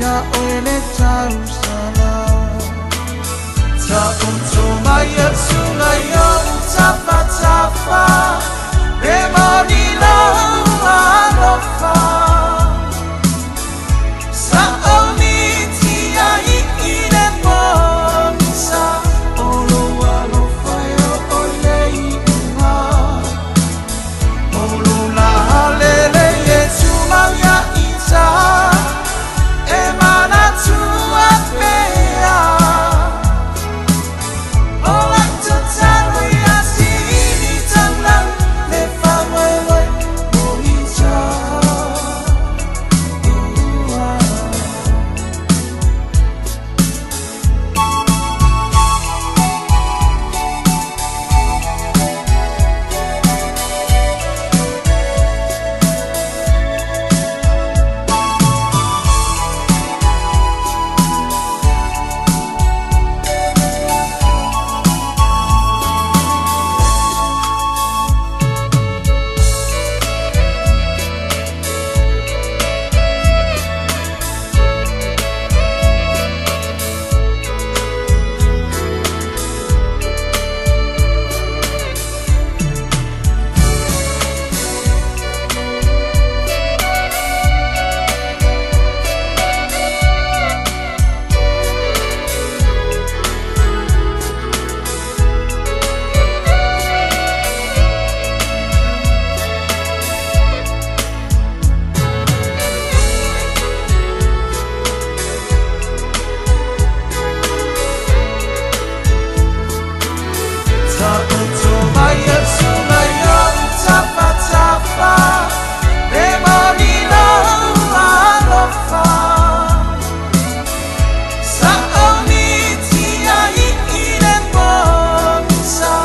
Iā ʻoe le tausala. Taoto mai atu i oʻu tafatafa, E moni lou alofa. Sa ʻaumitia i le pogisa, O lou alofa e oo i le iuga. O lou lā lelei e tumau ia ita, E manatua pea. O lau tatalo ia sili taulau le faamoemoe o ita. Ua. Taoto mai atu i oʻu tafatafa, E moni lou alofa. Sa ʻaumitia i le pogisa,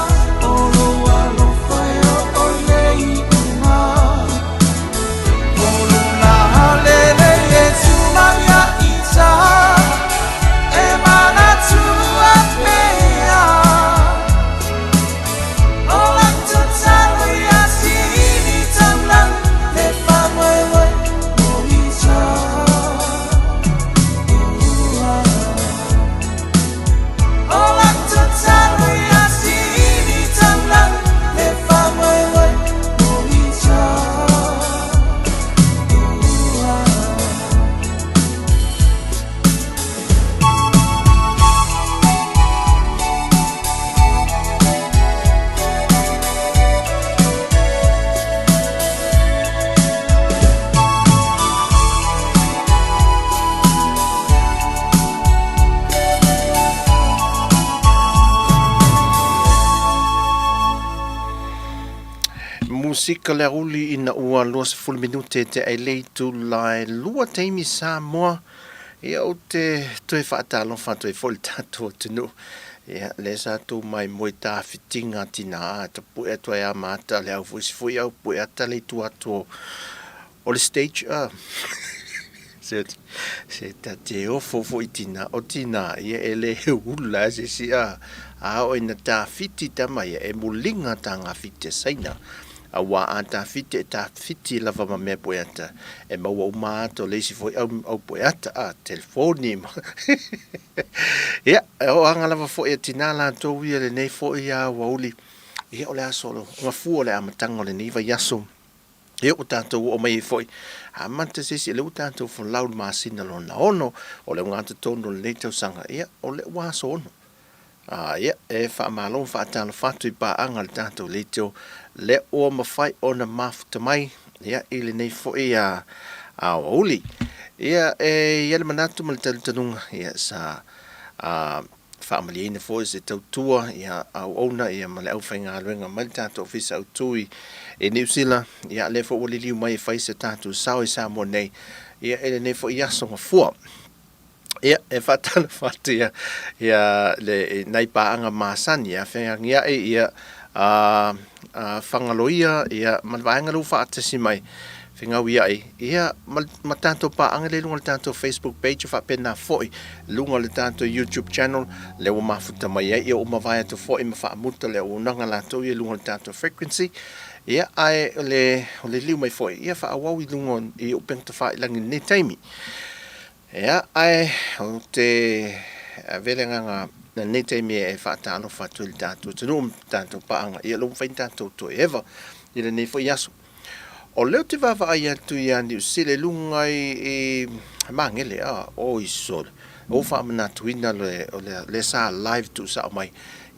O lou alofa e oo i le iuga. O lou lā lelei e tumau ia ita, E manatua pea. O lau tatalo ia sili taulau le faamoemoe o ita. Ua. O lau tatalo ia sili taulau le faamoemoe o ita. Ua. Musika le auli ina ua 20 minute te ai le itula e lua taimi Samoa. Ia ou te toe faatalofa atu ai foi i le tatou atunuu. Ia, lea sa tou mai moe tafitiga tina a tapue atu ai a mata le au foi si foi au pue ata le itu atu o o le stage a. Se se ta te ofo foi tina o tina ia e le hula se si a a o ina tafiti tama ia e muliga taga fiti a Saina. Auā a tafiti e tafiti lava ma mea pueata e maua uma atu le isi foi au, au pueata a telefoni ma ia e o aga lava foi a tinā latou ia lenei foi a ua uli ia o le aso o gafua o le amataga o lenei vaiaso ia ua tatou oo mai ai foi amata se isi lea ua tatou folau le masina lona ono o le ogatotonu o lenei tausaga ia o le ua aso ono. A ia, e faamalo ma faatalofa atu i paaga a le tatou leitio lea ua mafai ona mafuta mai ia i lenei foi a aoauli. Ia, e i ai le manatu ma le talitonuga ia sa a faamalieina foi se tautua ia auauna ia ma le aufaigaluega mai le tatou Ofisa Autu i i Niu Sila ia lea foi ua liliu mai e fai se tatou sao i Samoa nei ia i lenei foi aso gafua. Ia, e faatalofa atu ia, ia le, nai paaga masani, ia feagiai, ia, a, a, Fagaloia, ia, ma le vaega lea ua faatasi mai, fegauiai, ia, ma, ma tatou paaga lea i luga o le tatou Facebook page, faapena foi luga o le tatou YouTube channel, lea ua mafuta mai ai, ia ua mavae atu foi ma faamuta le auaunaga latou ia i luga o le tatou frequency, ia, ae o le, o le liliu mai foi, ia faaauau i luga i upega tafailagi i lenei taimi. Ia, ae ou te ave le agaga i lenei taimi e faatalofa atu i le tatou atunuu ma tatou paaga, ia lea ua mafai ona tatou toe eva i lenei foi aso. O lea ou te vaavaai atu ia Niu Sila i luga i Magele, a, oi sole, ua ou faamanatuina le, o lea sa live tuusao mai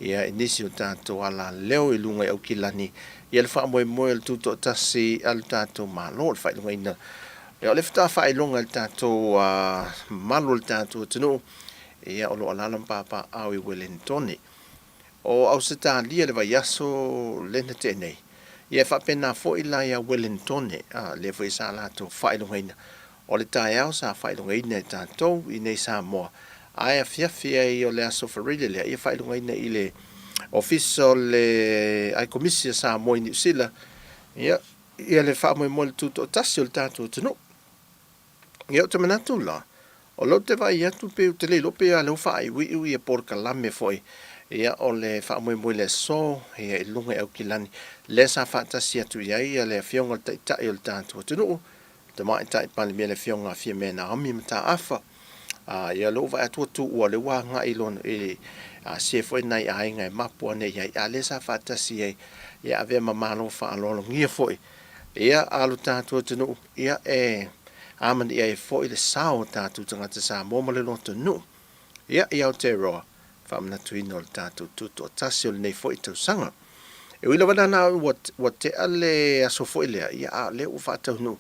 ia i nisi o tatou alaleo i luga i Aukilani ia le faamoemoe o le tutoatasi a le tatou Malo, le faailogaina Ia, o lea faatoa faailoga i le tatou mamalu o le tatou atunuu, ia, o lo o alaala ma papaaao i Uelenitone. O Ausetalia i le vaiaso lea na tea nei, ia e faapena foi la ia Uelenitone, a, lea foi sa latou faailogaina. O le taeao sa faailogaina e tatou i inei i Samoa, ae afiafi ai o le aso Faraile lea, ia faailogaina i le Ofisa o le Aikomisi a Samoa i Niu Sila, ia, Ia le faamoemoe i le tutoatasi o le tatou atunuu. Ia ou te manatu la, o lea ou te vaai atu pei ou te le iloa pe a lea ua faaiuiu ia polokalame foi ia o le faamoemoe i le aso ia i luga i Aukilani lea sa faatasi atu i ai ia le afioga i le Taitai o le tatou atunuu, le Tamaitai Palemia le afioga a Fiamē Naomi Mataafa. A ia lea ua vaai atu ua tuua lea ua agai i lona i asia foi nai aiga e mapu ane i ai, a lea sa faatasi ai ia avea ma malo faaaloalogia foi ia a lo tatou atunuu ia e amanaia ai foi le sao o tatou tagata Samoa ma le loto nuu ia i Aotearoa faamanatuina o le tatou tutoatasi o lenei foi tausaga. E ui lava nana ua, ua tea le aso foi lea, ia a o lea ua faataunuu,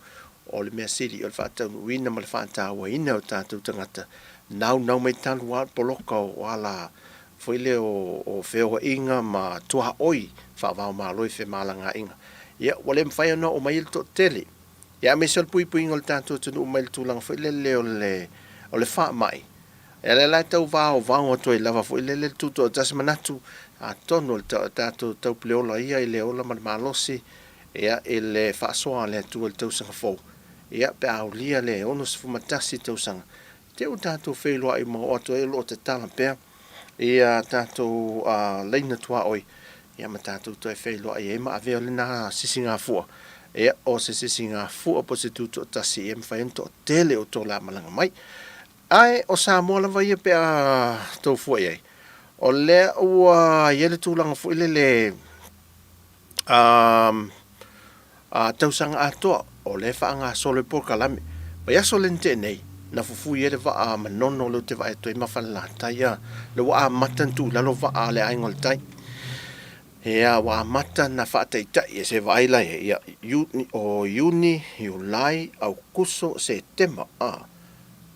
o le mea sili o le faataunuuina ma le faatauaina o tatou tagata, naunau mai talu lava le poloka o ala foi lea o, o feoaiga ma tuaoi faava-o-Malo i femalagaaiga. Ia, ua le mafai ona oo mai ai le toatele. Ia, aemaise o le puipuiga o le tatou atunuu mai le tulaga foi lele o le, o le faamai. Ia lea la e tau vaovao atu ai lava foi lele le tutoatasi manatu, atonu o le tatou taupuleola ia i le ola ma le malosi, ia, i le faasoa a le Atua i le tausaga fou, ia, pe a aulia le 61 tausaga, te i ua tatou feiloai ma oo atu ai o lo o tatala pea ia tatou laina tuaoi, ia ma tatou toe feiloai ai ma avea lena sisigafua, ia, o se sisigafua po o se tutoatasi ia e mafai ai ona toatele o tolamalaga mai. Ae o Samoa lava ia pe a tou fua i ai, o lea ua i ai le tulaga foi lele a tausaga atoa, o lea e faagasolo ai polokalame. Vaiaso lea na tea nei, na fufui ai le vaa Manono lea ou te vaai atu ai ma Falelatai, a, lea ua amata ona tuu i lalo vaa a le Aiga o le Tai. Ia, ua amata ona faataitai, se vaai la i ai, ia, o Iuni, Iulai, Aokuso, Setema, a,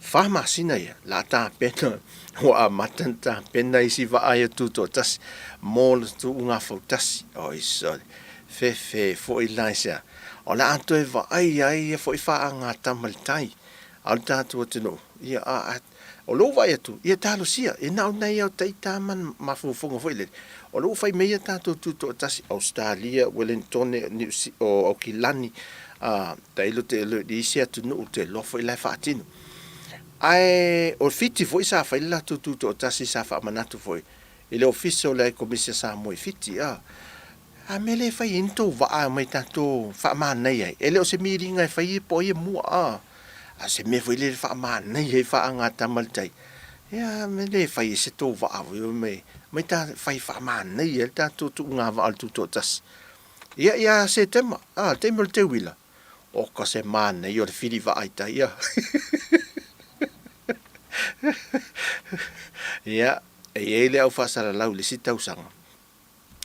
Fa masina ia, la tapena, ua amata ona tapena isi vaa ia tutoatasi mo le tuuga fautasi. Oi sole, fefe foi la i sea. O le a toe vaai ai ia foi faagatama i le tai a lo tatou atunuu. Ia, a, a, o lou vaai atu, ia talosia, e na o nai ao taita ma mafaufauga foi lele. O lea ua fai mai ia tatou tutoatasi, Ausetalia, Uelenitone, Niu, o Aukilani, a, Tailo te le i isi atunuu te iloa foi la e faatino. Ae o Fiti foi sa fai le latou tutoatasi sa faamanatu foi i le Ofisa o le Aikomisi a Samoa i Fiti a a mea le fai ai ni tou vaa e omai tatou faamanaia ai. E le o se miliga e fai po o ai e mua a a o se mea foi lele faamanaia ai faagatama le tai. Ia mea le fai ai se tou vaa foi omai omai ta fai faamanaia ai le tatou tuuga vaa o le tutoatasi. Ia, ia Setema, a, le taimi o le teuila, oka se manaia o le fili vaa i tai, a. Ia, e i ai le au faasalalau i le isi tausaga,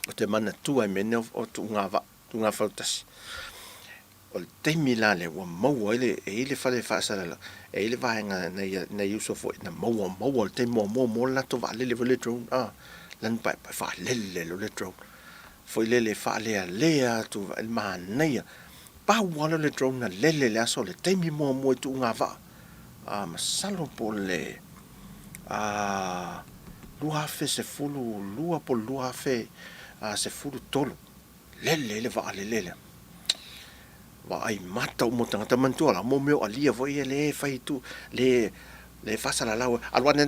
ou te manatua i mea nei o tuuga vaa, tuuga fautasi. O le taimi la lea ua maua ai le, e i ai le fale faasalalau, e i ai le vaega nai, nai uso foi na maua, maua i le taimi muamua mo le latou vaalele foi le drone, a, lanu paepae faalele loa le drone. Foi lele faalealea atu i le manaia. Pau lava lea o le drone na lele i le aso le taimi muamua i tuuga vaa. A masalo po o le 2012 po o le 2013 lele ai le vaalele lea. Vaai mata uma o tagata. Manatua la, mo mea o alia foi ia lea e fai tu, le le faasalalau, alu ane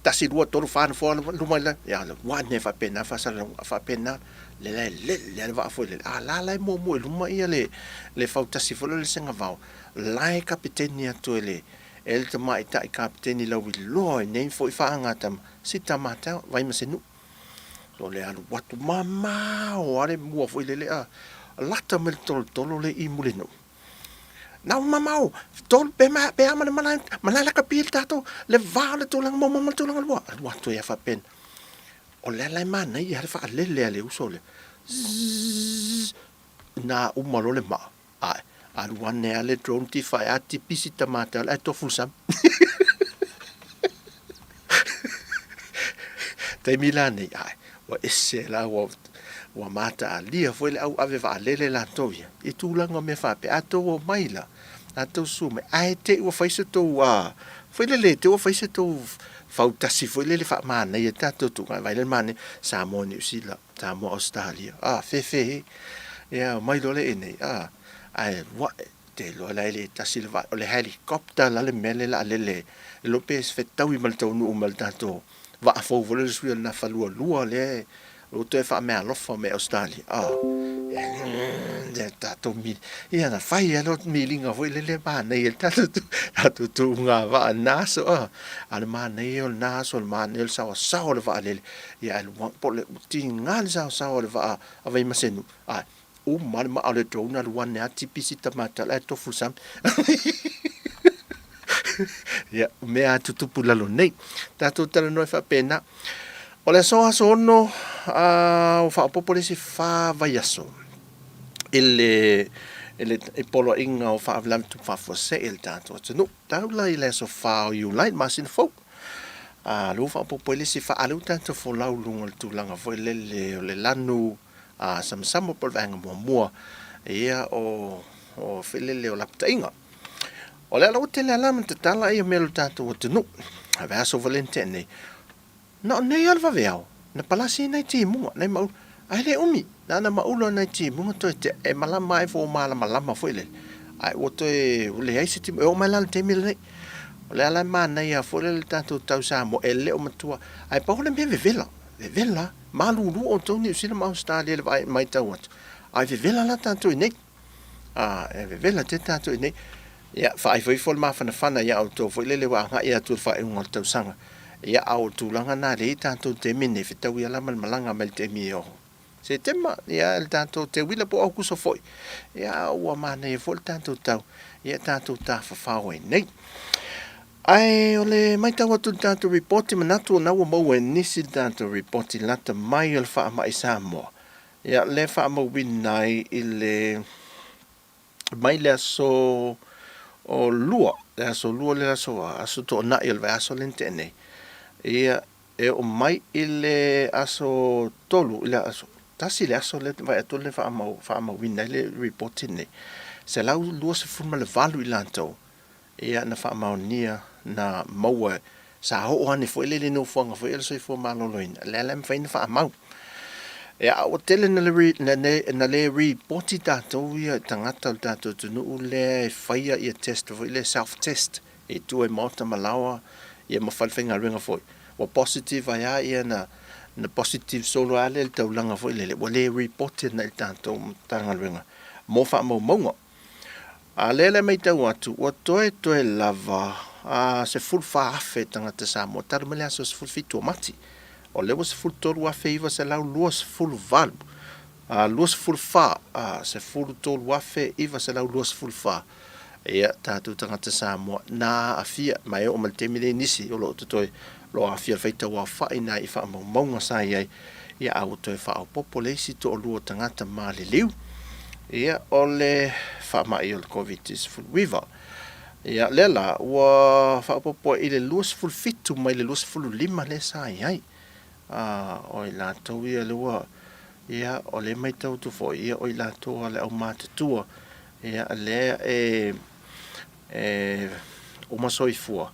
tasi, lua, tolu, fa, nofoa luma i le, ia alu ane faapena faasalalau, faapena, lea la e lele lava le vaa foi lele, a la la e muamua i luma ia le, le fautasi foi lea o le sengavao, la e kapeteni atu e le, e le tamaitai Kapeteni lauiloa i nei foi faagatama, si tama tau, Vaimasenu. O le alu atu mamao lava le mua foi lele a lata mai le tolotolo le i Mulinuu. Na mamao, tolu pe ma pe a ma le malae malae lakapi le tatou le va o le tulaga muamua ma le tulaga lua. Alu atu ai faapena. O le ala e manaia le faalele a le uso lea. Zzz na uma loa le maa. Ae alu ane lava le drone tifa e a tipi si tama tala ae tofu i le sami. Taimi la nei, ae ua ese la ua ua mataalia foi le au ave vaalele latou ia i tulaga o mea faapea. A tou omai la, a tou susu mai, ae te i ua fai se tou a foi lele te i ua fai se tou fautasi foi lele faamanaia tatou tuuga vaai le manaia Samoa Niu Sila. Samoa Ausetalia, a, fefe e, ia omai loa lea i inei, a, ae uae, te iloa la e le tasi le vaa, o le helicopter la le mea lea o le a lele, e le iloa pe fetaui ma le taunuu mai o le tatou vaa fou foi lea o le Sui o le Nafa Lualua lea ua toe faameaalofa mai e Ausetalia, a, ia tatou ia na fai lava le miliga foi lele manaia i le tatou tuuga vaa i lena aso, a, a o le manaia o lena aso, o le manaia o le saoasaoa o le vaalele. Ia ae lua po o le tiga le saosaoa o le vaa a Vaimasenu, ae uma le maa o le drone alu ane lava tipi si tamatai ae tofu i le sami. Ia, o mea lava tutupu i lalo nei. Tatou talanoa ai faapena. O le aso aso 6, ua faaopoopo le isi 4 vaiaso i le i le i poloaiga o faalavelave tupu faafuasei a le tatou atunuu. Tau la i le aso 4 o Iulai, le masina fou. A, lea ua faaopoopo ai le isi faa, a lea ua tatou folau i luga o le tulaga foi lele o le lanu a samasama po o le vaega muamua ia o o foi lele o lapataiga. O le ala ua tele lava la ma tatala ia mea o le tatou atunuu. A vaiaso foi lea na tea nei, na o nei lava le vaveao na palasi ai nai timuga, nai maulu, ae le umi, na ona maulu lava o nai timuga toe tea, e malama ai fua malamalama foi lele, ae ua toe leai se timuga. E oo mai la i le taimi lenei, o le ala e manaia foi lele le tatou tau Samoa, e le o matua, ae pau le mea vevela, vevela, malulu outou Niu Sila ma Ausetalia i le vaai matau atu, ae vevela la tatou i inei. A, e vevela tele tatou i inei. Ia, faaifoifo le mafanafana ia outou foi lele ua agai atu i le faaiuga o le tausaga. Ia, a o le tulaga lena lea i tatou taimi nei, fetaui lava ma le malaga mai le taimi o Setema, ia, le tatou Teuila po o Aukuso foi. Ia, a ua manaia foi le tatou tau, ia tatou tafafao ai nei. Ae o le matau atu i le tatou ripoti, manatu o lena ua maua e nisi le tatou ripoti lata mai o le faamai Samoa. Ia, lea e faamauina ai i le mai le aso o lua, le aso lua le aso aso toonai o le vaiaso lea na tea nei. Ia, e oo mai i le aso tolu, i le aso tasi le aso lea vaai atu le faamau, faamauina ai le ripoti lenei, 128 i latou ia na faamaonia na maua sa oo ane foi lele i nofoaga foi o le soifua maloloina, lea la e mafai ona faamau. Ia, a ua tele na le, na le, na le ripoti tatou ia tagata o le tatou atunuu lea e faia ia test foi lea self test i tua i maota ma laoa ia ma falefaigaluega foi. Ua positive ai lava ia na, na positive solo lava lea i le taulaga foi lele, ua le reported na i le tatou Matagaluega mo faamaumauga. A lea la e matau atu, ua toetoe lava a 14,000 tagata Samoa talu mai le aso 17 o Mati. O lea ua 13,928, a 24, a 13,924 ia tatou tagata Samoa na aafia, ma e oo mai le taimi lenei nisi o lo o totoe o lo o aafia i le faitauaofai i nai faamaumauga sa i ai, ia a ua toe faaopoopo le isi toalua o tagata maliliu, ia o le faamai o le Koviti-19. Ia lea la ua faaopoopo ai i le 27 mai le 25 lea sa i ai. A o i latou ia lea ua, ia o lea e matau atu foi, ia o i latou a le aumatutua, ia lea e e uma soifua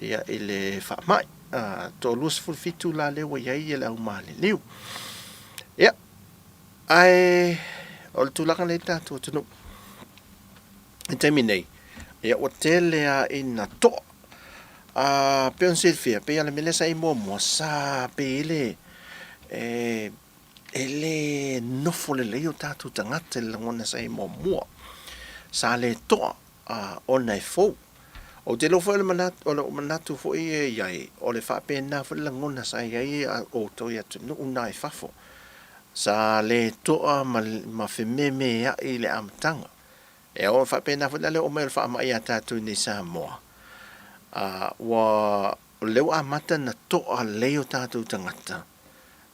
ia i le faamai. A toa 27 la lea ua i ai le au maliliu. Ia, ae o le tulaga lea i le tatou atunuu i le taimi nei, ia ua tele lava ina toa. A pei ona silafia, pei lava o le mea lea sa i ai muamua, sa pei e le e le nofo lelei o tatou tagata i le lagona sa i ai muamua. Sa le toa ona e fou. Ou te iloa foi o le manatu, o lou manatu foi e i ai, o le faapena foi le lagona sa i ai a outou i atunuu na i fafo, sa le toa ma, ma fememea'i i le amataga. E oo faapena foi la le oo mai o le faamai iā tatou i nei Samoa, a, ua, o lea ua amata ona toa lelei o tatou tagata,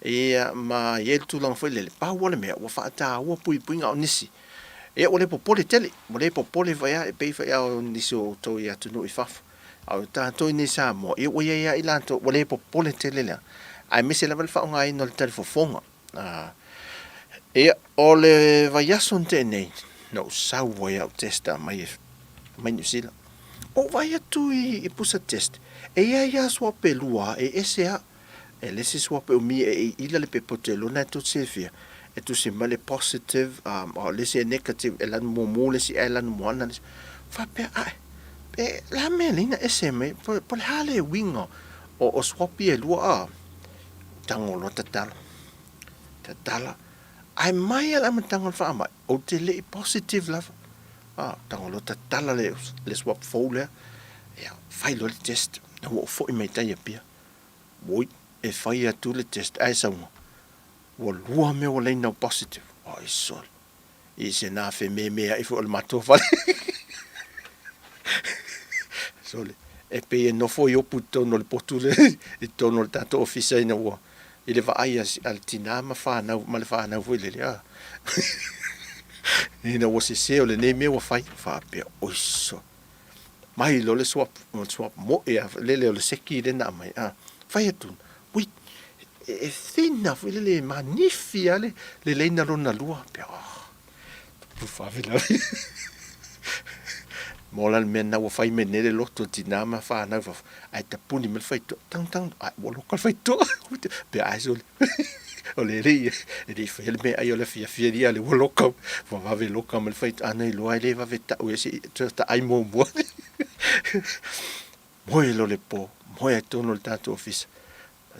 ia, ma i ai le tulaga foi lele, pau lava le mea, ua faataua puipuiga o nisi. Ia, ua le popole tele, ua le popole foi lava, e pei foi lava o nisi o outou i atunuu i fafo. A o tatou i nei Samoa, ia ua i ai lava i latou ua le popole tele lea, aemaise lava le faaaogaina o le talifofoga. Ia, o le vaiaso na tea nei, na ou sau ai au test mai, mai Niu Sila. Ou vaai atu i pusa test, e i ai lava swab e lua, e ese lava. E le isi swab e umi e ila le pepa o te lona e tou te silafia, e tusi mai le positive, a o le isi e negative, e lanu mumu le isi ae lanu moana le isi. Faapea ae, e le a mea e lei na ese mai, po o le a le uiga o swab ia e lua a? Tago loa tatala, tatala, ae mai lava i le amataga o le faamai, ou te le i positive lava. A, tago loa tatala le swab fou lea, ia, fai loa le test, ua ou foi mai tai Apia. Oi, e fai atu le test ae sauga, ua lua mea ua laina positive. Oi sole, i se na fememeai foi o le matou fale. Sole, e pei e nofo i opu i totonu o le potu lea i totonu o le tatou ofisa ina ua i le vaai a le tina ma fanau ma le fanau foi lele a. Ina ua sese o lenei mea ua fai, faapea, oi sole. Mai loa le swap, swap moe a lele o le seki lea na aumai, a fai atu, ui, e thin lava foi lele, e manifi lava le, le laina lona lua. Pea, oh, tupu faalavelave. Mo la le mea lena ua fai mai nei le loto o tina ma fanau i fafo, ae tapuni mai le faitotoa, tang tang, ai ua loka le faitotoa. Pea ae sole, o le alii e le i faia le meaai o le afiafi alii a o lea ua loka, ua vave loka mai le faitotoa. Ana iloa e le vave tau ai se i taai muamua. Moe loa le po, moe ai totonu o le tatou ofisa,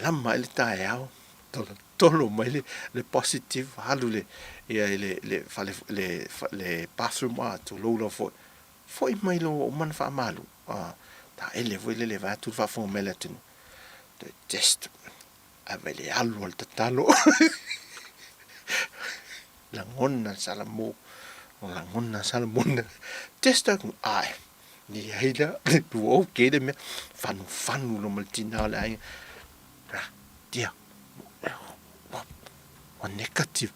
lama ai le taeao, tolotolo mai le positive, alu le, ia i le fale, le bathroom, a, tulou lava foi, foi mai loa ua uma ona faamalu, a, taele foi lele vaeatu le faafofoga mai a le atunuu, toe test, ae vaai le alu a le tatalo, lagona le salamu, lagona le salamuna, test atu, ae, leai la, ua okay le mea, fanufanu loa ma le tina o le aiga, la, dia, ua negative,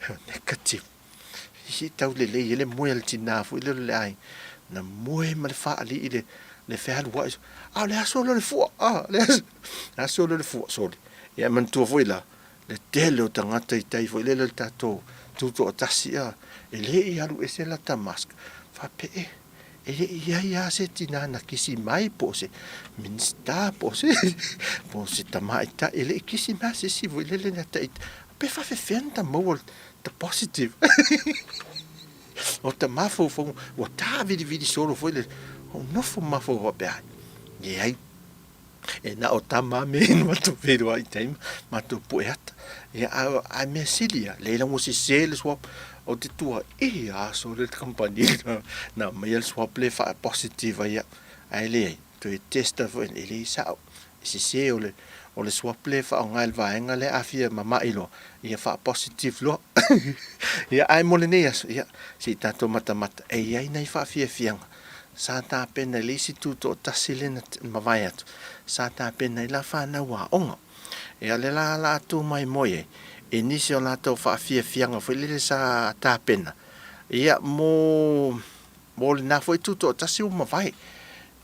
ua negative. I tau lelei ai le moe a le tina foi lea o le aiga, na moe ma le faalii le, le fealuai. A o le aso lea o le fua, a, le aso lea o le fua, sole. Ia e manatua foi la, le tele o tagata i tai foi lele o le tatou tutoatasi, a, e le i alu ese lata mask. Faapea, e, e le i i ai lava se tina na kisi mai po o se Minisita po o se, po o se tamaitai, e le i kisi mai lava se isi foi lele na tai, pe faapefea ona ta maua ta positive. O ta mafaufauga, ua tavilivili solo foi le, ou nofo mafaufau faapea, leai, e na o tama a me na matou feiloai i tai matou pue ata. Ia, a, a mea sili ia, leai la ua sese le swab, ou te tua, e a sole le kamupani na, na aumaia le swab lea faa-positive ai au. Ae leai, toe test foi, e le sao. E sese o le, o le swab lea e faaaoga e le vaega lea a fia mama'i loa, ia faa-positive loa. Ia, ae mo lenei aso, ia, se i tatou matamata, e i ai nai faafiafiaga sa tapena i le isi tutoatasi lea na mavae atu, sa tapena ai la fanau aoga. Ia, lea la la tu mai moe ai, i nisi o latou faafiafiaga foi lele sa tapena, ia, mo, mo lena foi tutoatasi ua mavae.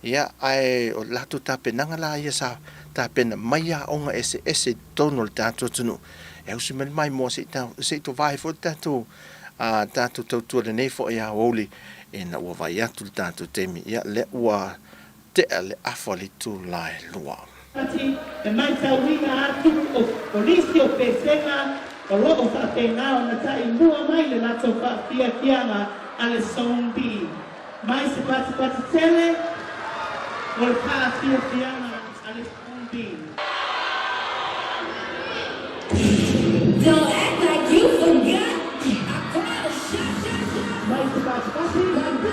Ia, ae o le latou tapenaga la ia sa tapena mai aoga eseese i totonu o le tatou atunuu e ausi mai le maimoa se i se i tovae foi le tatou a tatou tautua lenei foi aoauli ina ua vaai atu le tatou taimi, ia lea ua tea le afa o le itula e lua. Pati, e matauina atu o nisi o pesega o lo o faapena ona taimua mai le latou faafiafiaga a le Zone B. Mai se patipati tele mo le faafiafiaga a le Zone B. Don't act like you forgot I call shot shot shot. Mai se patipati.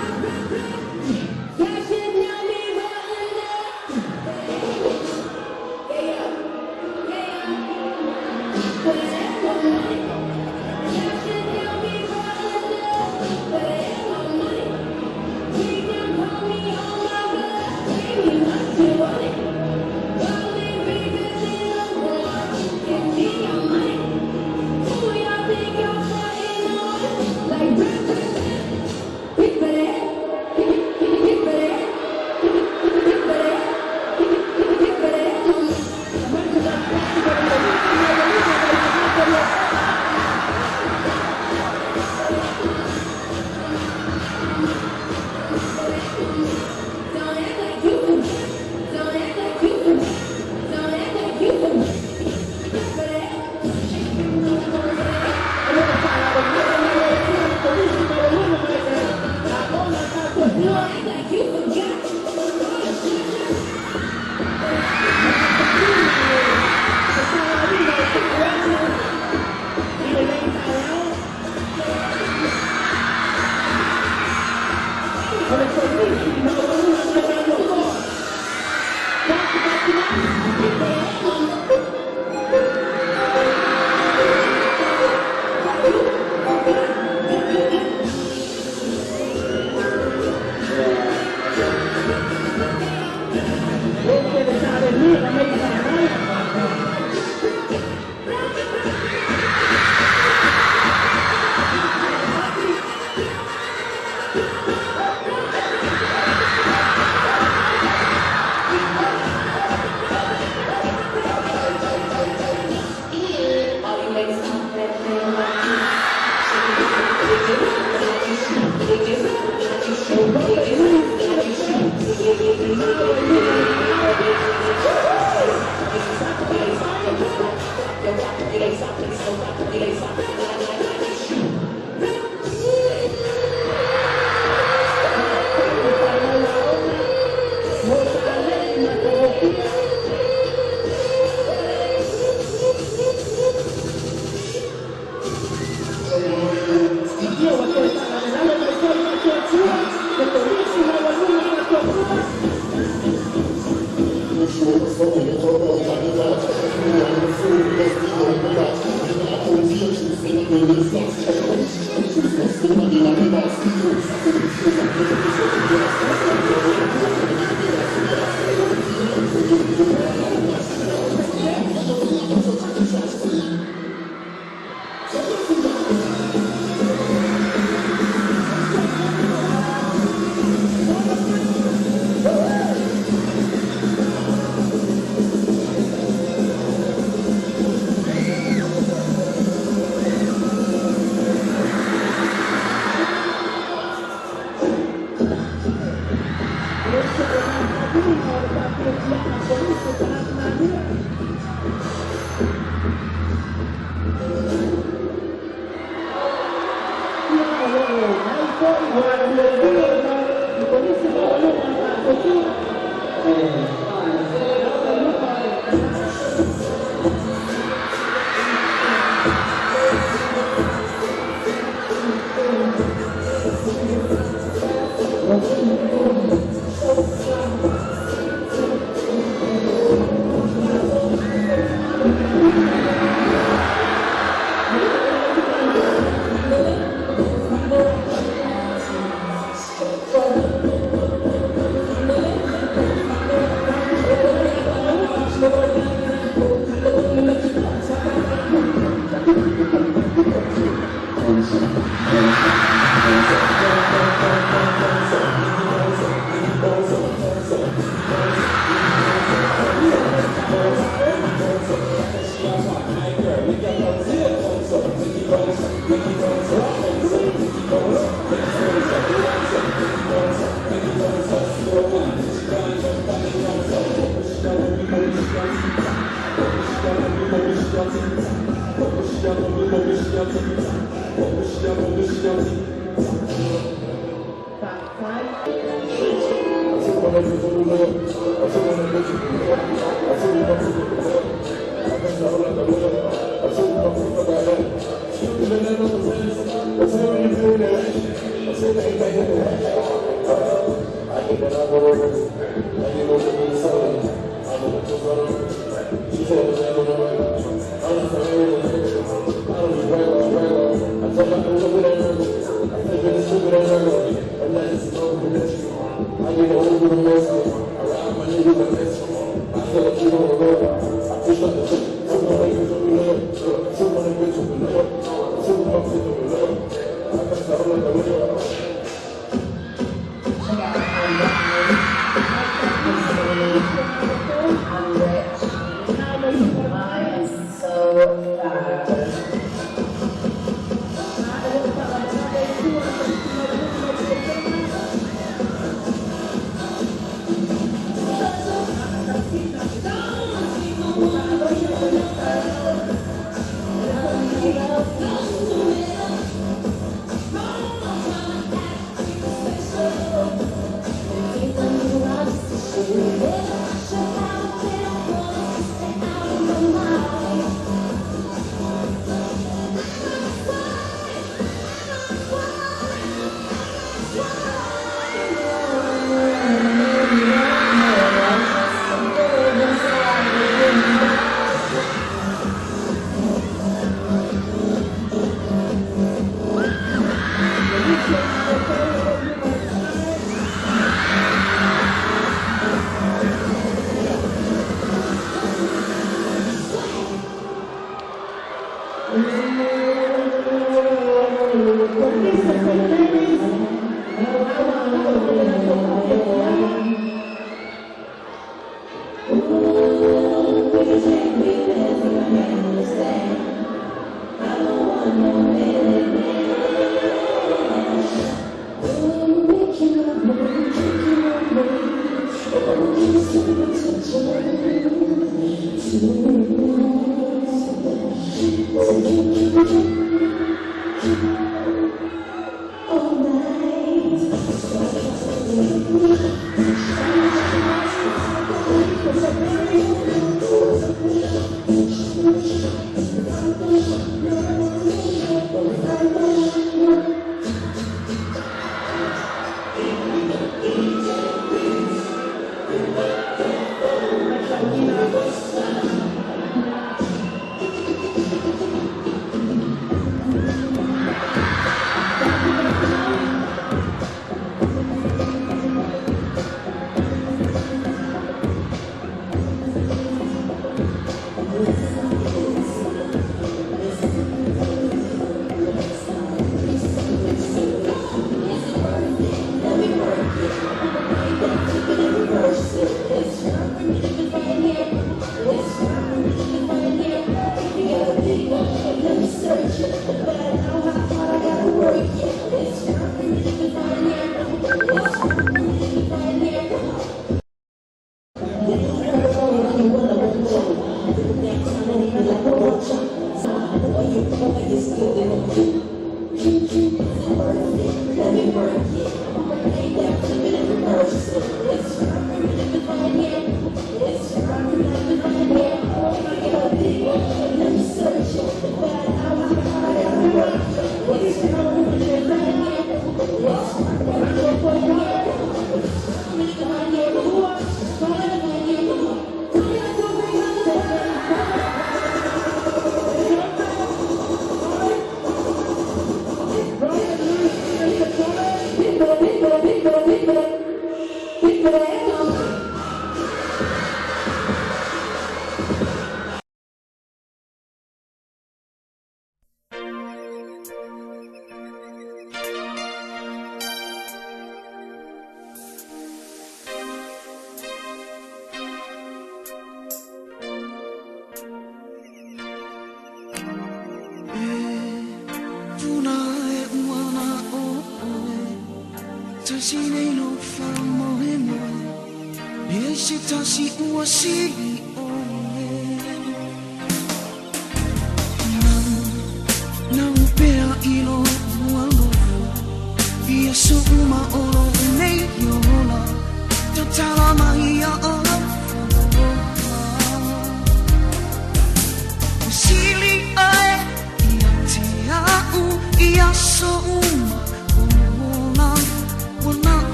Thank you.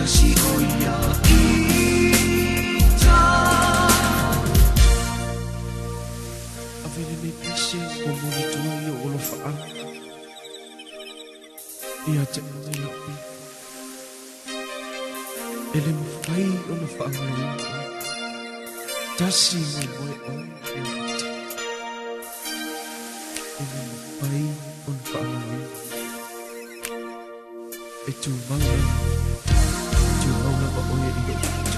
Si Tasi moemoe oe e lou tino, e le mafai ona faagaloina. E tumau lava, e tumau lava oe i lou poto.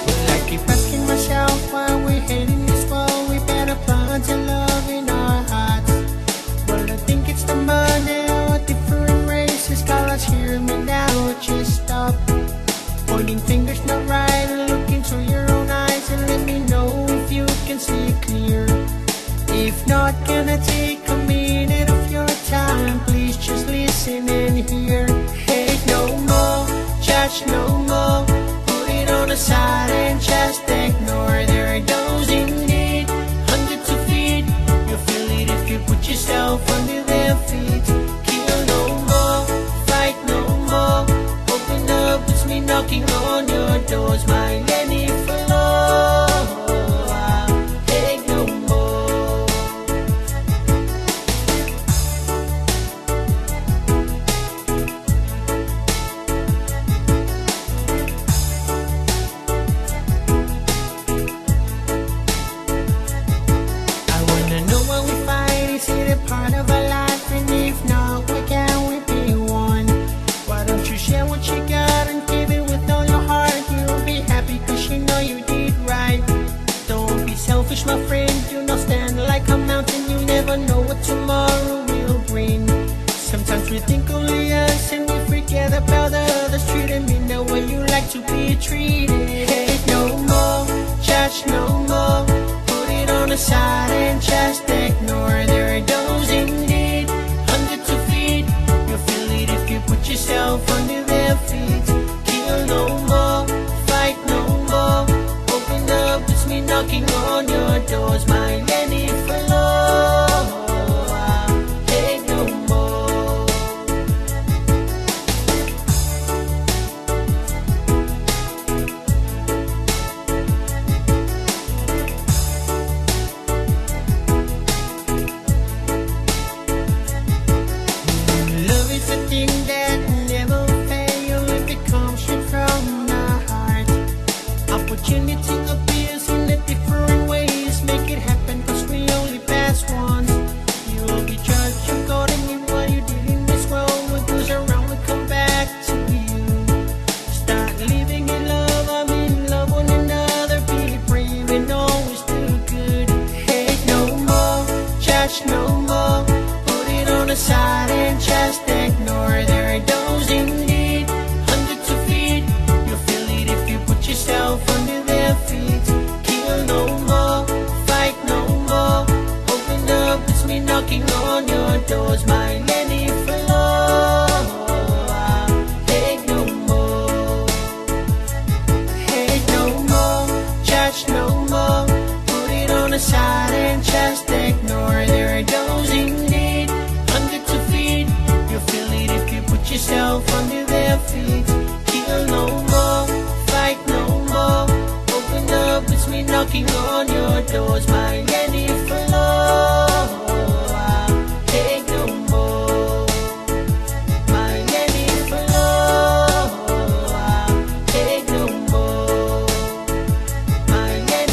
Well, I keep asking myself why we're heading this far. We better plant a love in our hearts. Well, I think it's the money or different races, colors. Hear me now, just stop pointing fingers, not right. Look into your own eyes and let me know if you can see clear. If not, can I take a minute of your time? Please just listen and hear. Hate no more, judge no more. Put it on the side and just ignore. There are those in need, hundreds of feet. You feel it if you put yourself under their feet. Kill no more, fight no more. Open up, it's me knocking on your doors. My Lenny for love. Hate no more. I wanna know what we fight. Is it a part of our life? And if not, why can't we be one? Why don't you share what you got and give it with all your heart? You'll be happy cause you know you did right. Don't be selfish, my friend. Do not stand like a mountain. You never know what tomorrow will bring. Sometimes we think only us and we forget about the others. Treat them in the way you like to be treated. Hate no more, judge no more. Put it on the side and just ignore. There are those in need, hundreds of feet. You feel it if you put yourself under their feet. Kill no more, fight no more. Open up, it's me knocking on your doors. My Lenny for love. Hate no more. Love is a thing that never fails if it comes straight from the heart. Opportunity appears in a different ways. Make it happen cause we only pass once. You will be judged according to what you did in this world. What goes around will come back to you. Start living in love, I'm in love one another. Be brave and always do good. Hate no more, judge no more. Put it on the side and just ignore. There are those in need, hundreds of feet. You feel it if you put yourself under their feet. Kill no more, fight no more. Open up, it's me knocking on your doors. My Lenny for love. Hate no more. Hate no more, judge no more. Put it on the side and just ignore. There are those in need, hundreds of feet. You feel it if you put yourself under their feet. Kill no more, fight no more. Open up, it's me knocking on your doors. My Lenny for love. Hate no more. My Lenny for love. Hate no more. My Lenny.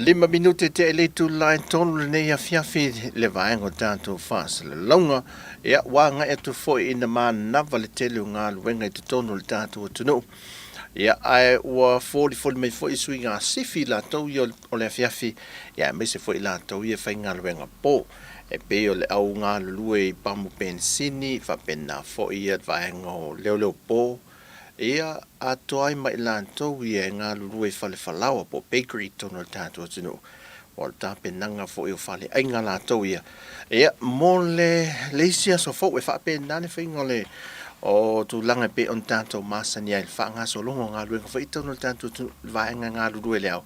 Lima minute tea i le itula e tolu lenei afiafi le vaega o tatou faasalalauga. Ia, ua agai atu foi ina manava le tele o galuega i totonu o le tatou atunuu. Ia, ae ua folifoli mai foi sui gasifi latou ia o le afiafi, ia aemaise foi latou ia faigaluega po. E pei o le au galulue i pamu penisini, faapena foi ia vaega o leoleo po, Ia atoa ai ma i latou ia e galulue i fale falaoa po o bakery i totonu o le tatou atunuu. O le tapenaga foi o faleaiga latou ia. Ia, mo le, le isi aso fou e faapena le faiga o le o tulaga e pei ona tatou masani ai le faagasologa o galuega foi i totonu o le tatou atunuu, le vaega e galulue i le ao,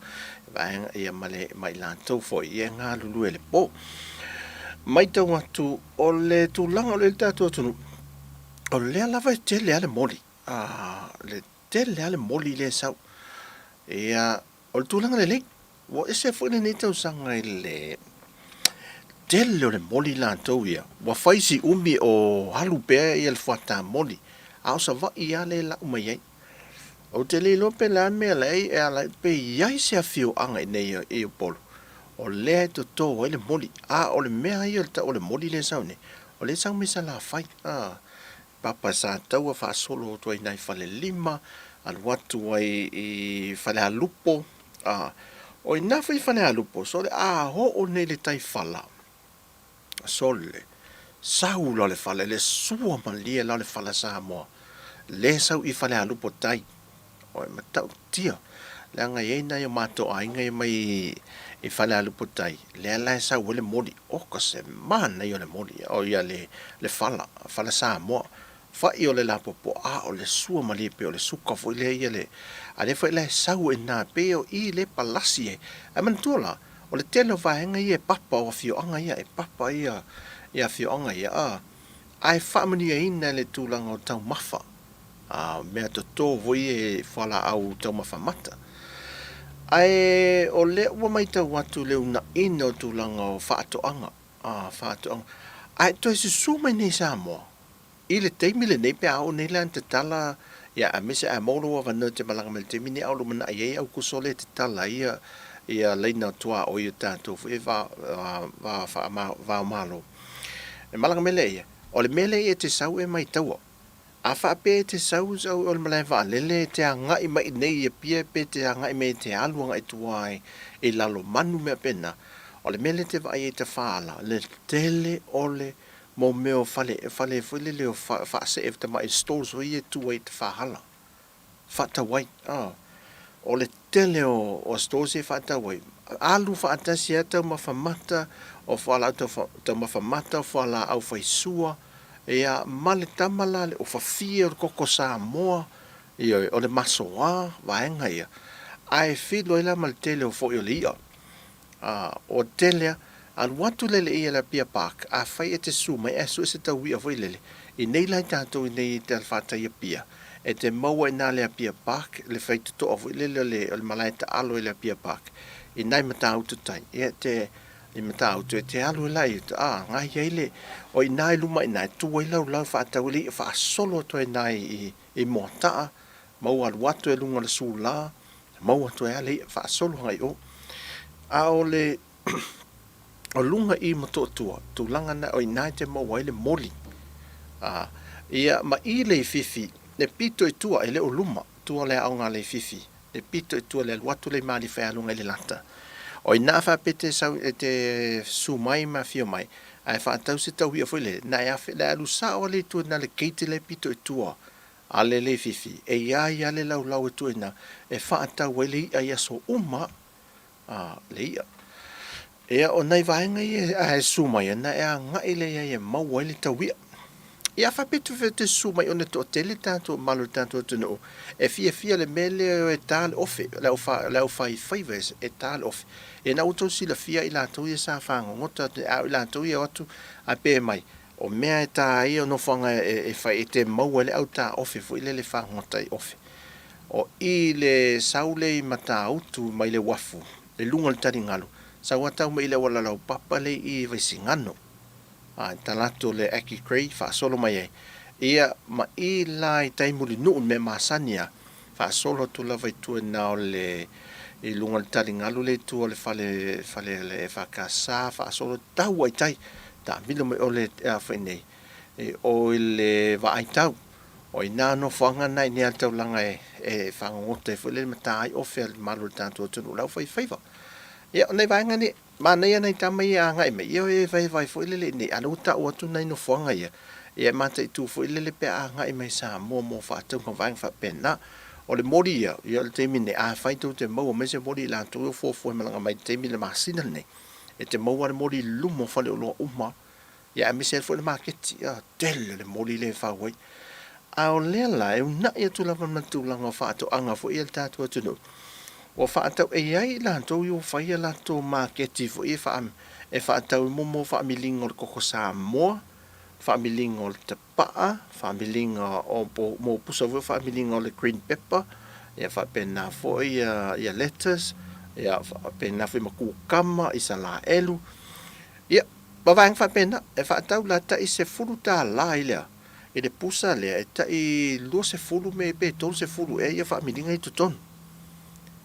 vaega ia ma le ma i latou foi ia e galulue i le po. Matau atu o le tulaga o le tatou atunuu, O lea lava e tele lava le moli, le tele lava le moli lea e sau. Ia, o le tulaga lelei, ua ese foi lenei tausaga i le tele o le moli latou ia, ua fai si umi o alu pea ia le fuata moli, a o Savaii lava lea e lau mai ai. Ou te le iloa pe le a le mea la e ala ai, pe i ai se afioaga i inei i Upolu o lea e toto ai le moli, a o le mea ia o le tau o le moli lea e sau nei, O lea sau mai Salafai, a, papa sa taua faasolo atu ai nai Falelima, alu atu ai i Falealupo, a, o i ina foi i Falealupo, sole a oo nei i le tai fala, sole, sau la o le fala, le sua malie la o le fala Samoa, lea sau i Falealupo tai. O e matautia, leaga e i ai nai o matou aiga ia mai i Falealupo tai, lea la e sau ai le moli, oka se manaia o le moli, o ia le, le fala, fala Samoa. Fai o le lapopoa, a o le sua malie pei o le suka foi lea ia le, a lea foi la e sau ai i ina, pei o i lea e palasi ai. Ae manatua la, o le tele o vaega ia e papa o afioaga ia, e papa ia, ia afioaga ia, a, ae faamanuiaina i le tulaga o taumafa. A mea toto foi e fualaau taumafa mata. Ae o lea ua matau atu i le unaina o tulaga o faatoaga, a, faatoaga. Ae toe susu mai nei Samoa i le taimi lenei pe a oo nei la ina tatala, ia aemaise a maua lou avanoa e te malaga mai i le taimi lenei a o lumanai ai Aukuso lea e tatala ai ia, ia laina tuaoi o tatou foi e va, va, va, va o Malo. E malaga mai lea ia, o le mea lea e te sau e maitaua, A faapea e te sau o le malae vaalele e te agai mai i inei i Apia pe te agai mai e te alu agai tua i Lalomanu mea pena, o le mea lea e te vaai ai i Tafaala, le tele o le mo mea o fale, fale foi lele o faasee tamai stalls foi ia e tu ai i Tafaala. Faatau ai. O le tele o stores ia e faatau ai, alu faatasi ai taumafa mata, o fualaau taumafa mata, o fualaau faisua, ia, ma le tama la le ofafie o le koko Samoa, ioe, o le masoa, vaega ia. Ae filu ai la ma le tele o foi o le i'a. Ā, ua tele a, alu atu lele ia i le Apia Park, afai e te susu mai ae sue se tau i'a foi lele, i nei la i tatou i nei i te alafatai Apia, e te maua i na le Apia Park, le faitotoa foi lele o le, o le malae taalo i le Apia Park, i nai Matautu tai, ia e te, i Matautu e te alu ai la i uta, ā, ngai ai le, o i ina i luma i ina e tu ai lau lau faatau ai le i'a faasolo atu ai i ina i, i Moataa, maua alu atu ai i luga o le sula, Maua atu ai lava le i'a faasolo agai i o. A o le o luga i Motootua, tulaga na, o i ina e te maua ai le moli. A, ia, ma i Leififi, le pito i tua, e le o luma, tua o le aoga a Leififi, le pito i tua, le alu atu lea i Malifa e alu agai i Lelata. O i ina a faapea e te sau, e te susu mai ma afio mai, ae faatau se tau i'a foi lele, na e afe, na e alu sao lava lea i tua i ina le gate lea e pito i tua A le Leififi, e i a ia le laulau e tuuina e faatau ai le i'a i aso uma a le i'a. Ia, o nai vaega ia a e susu mai ana e agai lea i ai e maua ai le tau i'a. Ia, a faapea e te susu mai ona e toatele tatou mamalu o le tatou atunuu e fiafia i le mea lea e o e ta le ofe, le au le au faifaiva e ta le ofe. Ia, na ua outou silafia i latou ia sa fagogota atu nei, a o i latou ia e o atu ae pe mai, O mea e tā ai o nofoaga e fai e te maua ai le au tā ofe foi lele fagota i ofe. O i le sau lea i Matautu mai le uafu i luga o le taligalu, sau a tau mai i le auala laupapa lea i Vaisigano, a tala atu o le Aki Gray faasolo mai ai. Ia ma i la i tai Mulinuu i le mea masani a, faasolo atu lava i tua i na o le i luga o le taligalu lea i tua o le fale fale a le EFKS faasolo tau ai tai taamilo mai o le a foi nei i o i le Vaaitau. O i ina nofoaga na i nea taulaga e e fagogota ai foi le mata ai ofe a le mamalu o le tatou atunuu le aufaifaiva. Ia o nai vaega nei, manaia nai tama ia agai mai, ia e vaevae foi lele i inei, a o lea ua tau atu nai nofoaga ia, ia e mataitu foi lele pe a agai mai i Samoa mo faatauga vaega faapena. O le moli ia, ia o le taimi nei, afai tou te maua mai se moli i latou e fuafua e malaga mai i le taimi le masina lenei, e te maua le moli i luma o faleoloa uma Ia aemaise ai foi le maketi, a, tele le moli lea e fau ai. A o lea la, e uunai atu lava ma le tulaga o faatoaga foi a le tatou atunuu, ua faatau, e i ai i latou ua fai a latou maketi foi e faa, e faatau ai mo faamiliga o le koko Samoa, faamiliga o le tapaa, faamiliga o, mo pusa foi faamiliga o le green pepper, ia faapena foi ia, ia lettuce, ia faapena foi ma kukama, isalaelu. Ia, ma vaega faapena, e faatau la tai $10 i le a? I le pusa lea e tai 20 me pe 30 ea ia faamiliga i totonu.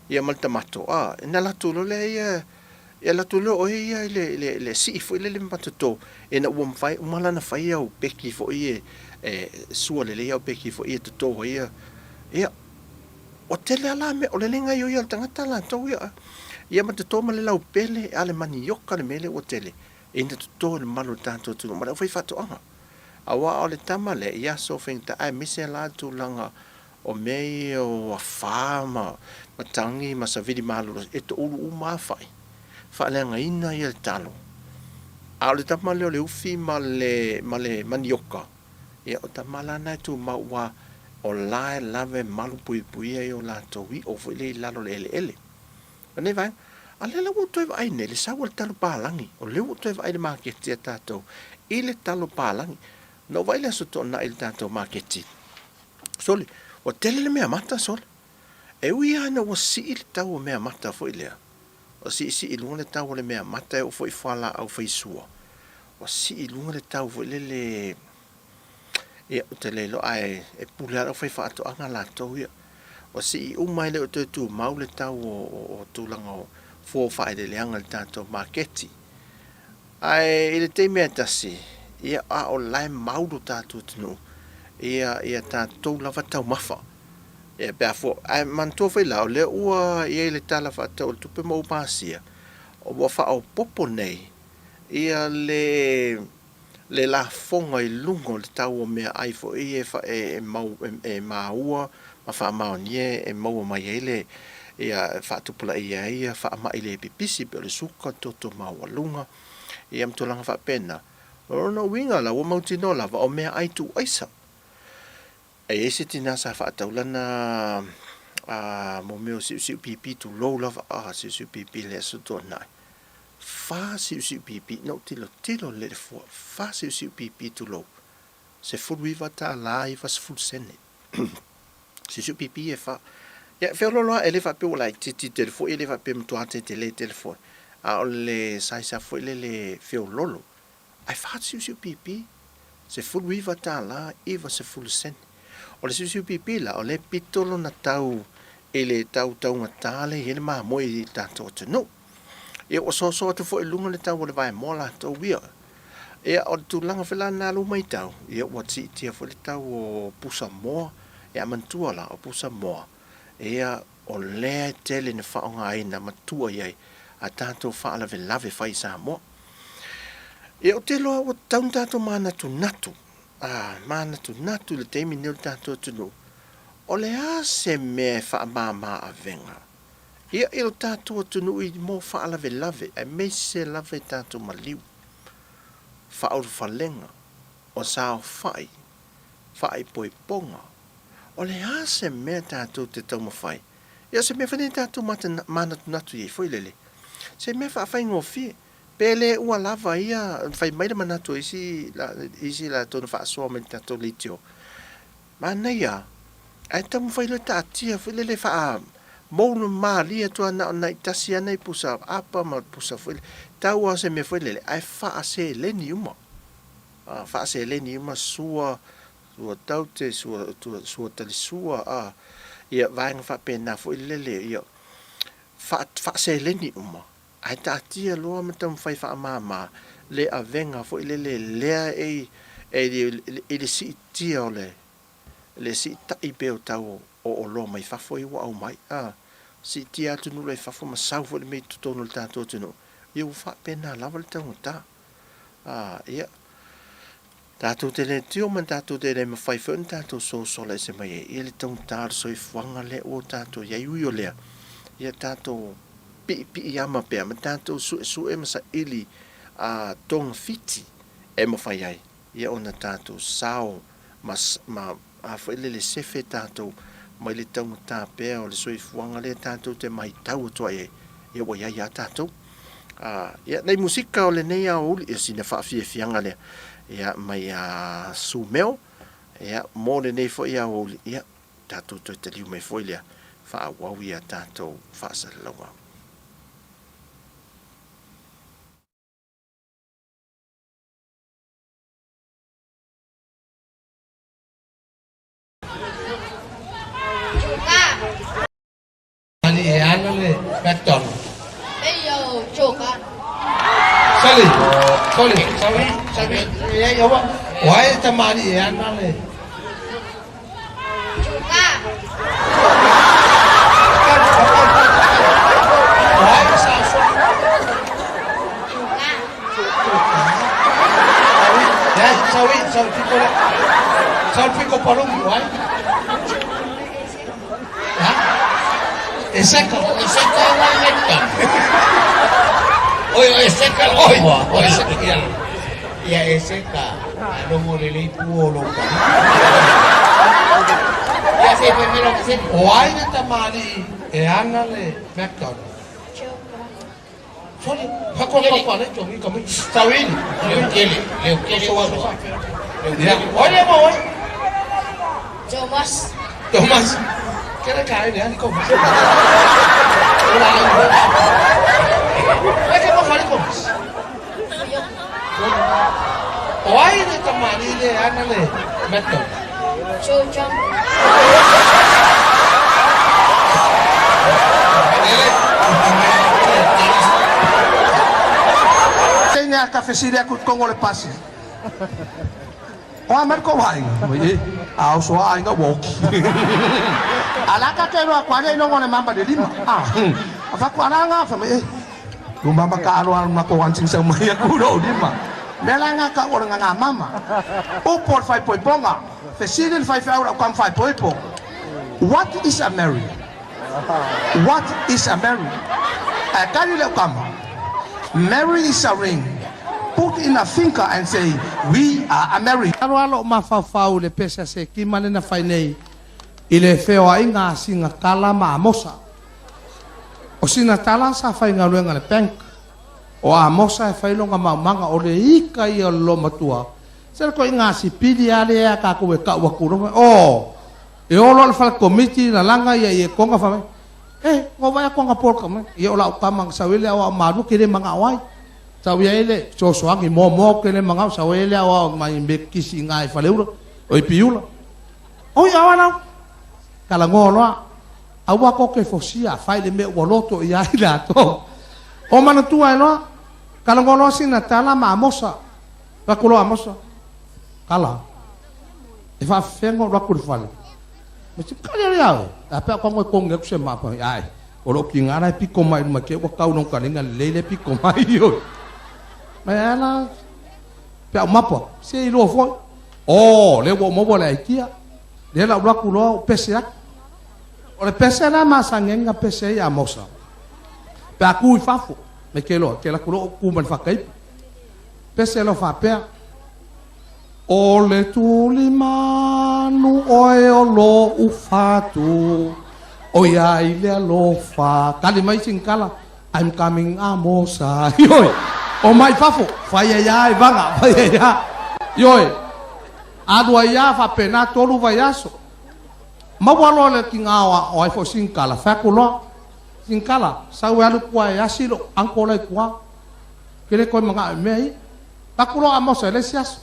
Ia ma le tamato, a, ina alu atu loa lea ia, ia alu atu loa oe ia i le, le, le sii foi lele ma toto, ina ua mafai uma la ona fai au peki foi e, e sua lelei au peki foi e toto ai ia, ia, Ua tele a la mea, o le le gaioia o le tagata latou ia, ia ma toto ma le laupele, a le manioka le mea lea ua tele, ina toto i le malu o le tatou atunuu ma le aufaifaatoaga. Aua o le tama lea i aso faigata aemaise la tulaga o mea ia o afa ma matagi ma savili malolosi, e toulu uma lava fai, faaleagaina ia le talo. A o le tama lea o le ufi ma le ma le manioka, Ia, o tama la na e tumau ua o la e lava e malupuipuia i o latou io foi lea i lalo o le eleele. O lenei vaega, a lea la ua ou toe vaai nei i le sau o le talo palagi. O lea ua ou toe vaai i le maketi a tatou i le talo palagi. Na ou vaai i le Aso Toonai i le tatou maketi, sole, ua tele le meamata, sole. E ui lava ina ua sii le tau o meamata foi lea, ua siisii i luga le tau o le meamata e oo foi i fualaau faisua, ua sii i luga le tau foi lele, ia, ou te le iloa ae e pule lava le aufaifaatoaga latou ia. Ua sii uma e le o toe tumau le tau o tulaga o fua o faaeleeleaga i le tatou maketi. Ae i le taimi lava e tasi, ia, a o la e mau lo tatou atunuu ia, ia tatou lava taumafa. Ia, pe a fua, ae manatua foi la, o lea ua i ai le Tala Faatatau o le Tupe ma ua pasia, ua faaopoopo nei ia le le lafoga i luga o le tau o meaai foi ia e mau e maua ma faamaonia e maua mai ai le ia faatupulaia ai ia faamai le pipisi pei o le suka, le toto maualuga ia ma tulaga faapena. O lona uiga la ua mautinoa lava o meaai tuuaisa. E i ai se tina sa faatau lana a mo mea o siusiu pipi tulou lava a siusiu pipi le aso tuanai. Fa siusiu pipi na ou tilotilo lelei i le fua fa siusiu pipi tulou $19.90 sene. Siusiu pipi e fa. Ia feoloolo lava e le faapea ua laitiiti tele foi e le faapea e matua tetele tele foi a o le size lava foi lele feoloolo. Ae fa siusiu pipi, $19 90 sene. O le siusiu pipi la, o lea e pito lona tau i le tau taugata lea e i ai le mamoe i le tatou atunuu. Ia ua soasoa atu foi i luga le tau o le vaemoa latou ia. Ia o le tulaga foi la lena lou matau, ia ua siitia foi le tau o pusa moa. Ia manatua la, o pusa moa, ia o lea e tele ina faaaogaina ma tua i ai a tatou faalavelave fai i Samoa. Ia ou te iloa ua tatau ona tatou manatunatu, a, manatunatu i le taimi lenei o le tatou atunuu, o le a se mea e faamama avega ia i lo tatou atunuu i mo faalavelave aemaise lava i tatou maliu, faaulufalega, o saofai, faaipoipoga, o le a se mea tatou te taumafai Ia o se mea foi lenei tatou manatunatu i ai foi lele, se mea faafaigofie, pe le ua lava ia, fai mai le manatu o isi, isi latou na faasoa mai i le tatou leitio, manaia lava, ae taumafai loa e taatia foi lele faa moulu malie atu lava na o nai tasi lava nai pusa apa ma pusa foi lele, tau lava o se mea foi lele ae faaseleni uma, faaseleni uma sua Sua taute, sua, sua talisua, a, ia, vaega faapena foi lele, ia. faaseleni uma, ae taatia loa ma taumafai faamama le avega foi lele lea e i le siitia o le le siitai pea o tau o oloa mai fafo ia ua aumai, a siitia atunuu la i fafo ma sau foi le mea i totonu o le tatou atunuu, ia ua faapena lava le taugata. A, ia, tatou te le tio ma tatou te le mafai foi ona tatou sosola ese mai ai ia le taugata o le soifuaga lea ua tatou i ai. Ui o lea, ia tatou piipiiama pea ma tatou suesue ma saili a togafiti e mafai ai ia ona tatou sao ma, ma a foi lele sefe tatou mai le taugata pea o le soifuaga lea tatou te maitau atu ai ai, ia ua i ai lava tatou. A, ia, nei musika o lenei aoauli, ia sina faafiafiaga lea, ia, mai a Sumeo, ia, mo lenei foi aoauli, ia, tatou toe taliu mai foi lea, faaauau ia tatou faasalalauga. What is a Mary? What is a Mary? Ae tali le aukama, Mary is a ring put in a finger and say, we are a Mary. Alo alo o mafaufau i le pese a Sekima lea na fai nei i le feoaiga a Singatala ma Amosa. O Singatala sa faigaluega i le bank, o Amosa e fai lona maumaga o le ika ia o le loomatua. Se le koiga sipili lava lea a tatou e tau atu loa, oh! E o loa le fale komiti lalaga ia i Ekonga fai mai, Eh, ua vaai atu ana pol ka mai. Ia o lau tama na sau ai le aoao malua ke le manao ai. Sau i ai le fesoasoani moamoa ke le manao sau ai le aoao mai me kisi i Faleula o i Piula. Oi aoa lau. Talanoa loa. Aua ko ke fosia fai le mea ua loto i ai latou. O manatua ai loa. Talanoa loa sina tala ma Amosa. Fai atu loa Amosa. Kala. E faafefea ona ou alu atu i le fale. Ma si kali ale au. A pe ko ngoi kongi aku se ma pa ai. O lo ki ngara e piko mai ma ke ua kau no kalinga lelei le piko mai oi. Mai ala pe au mapa se i loa foi. Oh, le ua maua le aikia. Le la ulaku loa o pese aku. O le pese la masangenga pese ai Amosa. Pe aku i fafo. Me ke loa, ke laku loa ku ma le whakaipu. Pese loa whapea. O le tulimanu oe o lo'u fatu, ʻOiai le alofa. Tali mai Sinkala, I'm coming Amosa. Ioe, o mai fafo, fai ai a e vaga, fai ai a. Ioe, alu ai a faapena tolu vaiaso. Maua loa le tiga o ai foi Sinkala, fai atu loa, Sinkala, sau e alu tua e asi lou uncle la i tua. Ke le toe manao i mea ia. Taku loa Amosa i le isi aso.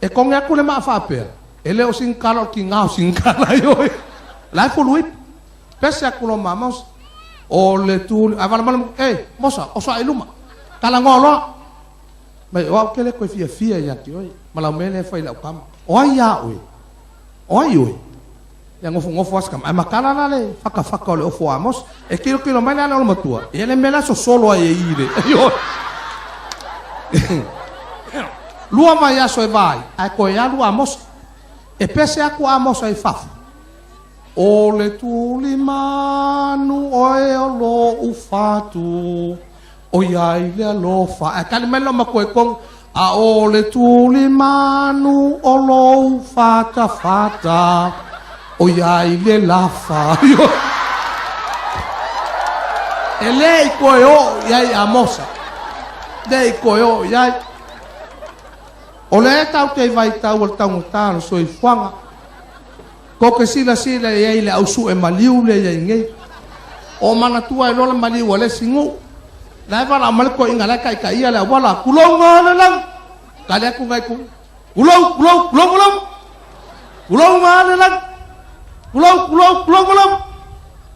E koge atu le maa faapea, e le o singkala o le tiga o singkala, ioe. La e fulu ipu. Pese atu loa ma Amosa. O le tu ae vala mai le e Mosa oso ae i luma talagoa loa mai o au ke le koe fiafia ia te oe ma lau mea lea e fai i lau kama o ai a oe o ai oe ia gofogofo lava si kama ae matala la le fatafata o le ofo a Mosa e tilotilo mai le ala o le matua ia le mea la e sosolo ai e i le lua vaiaso e va ai ae toe alu Amosa e pese atu Amosa i fafo O le tulimanu oe o lou fatu, ʻOiai le alofa. Ae tali mai lou matua i totonu, A o le tulimanu o lou fatafata, ʻOiai le lafa. E le i toe oo i ai Amosa, le i toe oo i ai. O lea tatou te i vaitau o le taugata o le soifuaga. Tou te silasila i ai i le au sue maliu lea i ai nei. O manatua ai loa le maliu a le isi nuu. La e valaau mai le toeaina la e taitaia le auala, Tulou ma le lagi! Tali atu nai tu, Tulou, tulou, tulou ma lama! Tulou ma le lagi! Tulou, tulou, tulou ma lama!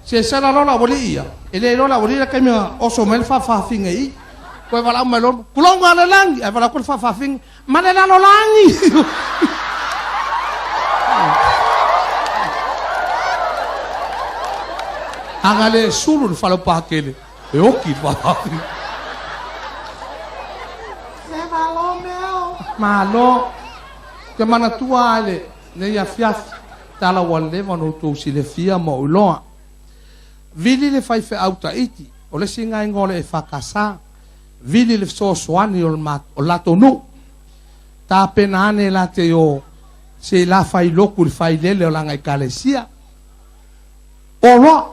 Se sala loa le aualii ia, e le iloa le aualii le taimi na oso mai ai le faafaafine i i. Toe valaau mai loa, Tulou ma le lagi! Ae valaau atu le faafaafine, Ma le lalolagi. Ana le sulu le faleupakele, e oki le faafafine. Malo. Te manatua ai le nei afiafi, tala ua leva ona outou silafia ma ou iloa. Vili le faifeau Taiti, o le isi gaiga o le EFKS. Vili le fesoasoani o le latou nuu. Tapena ane la te o se la fai lotu i le failele o lana ekalesia. Oloa.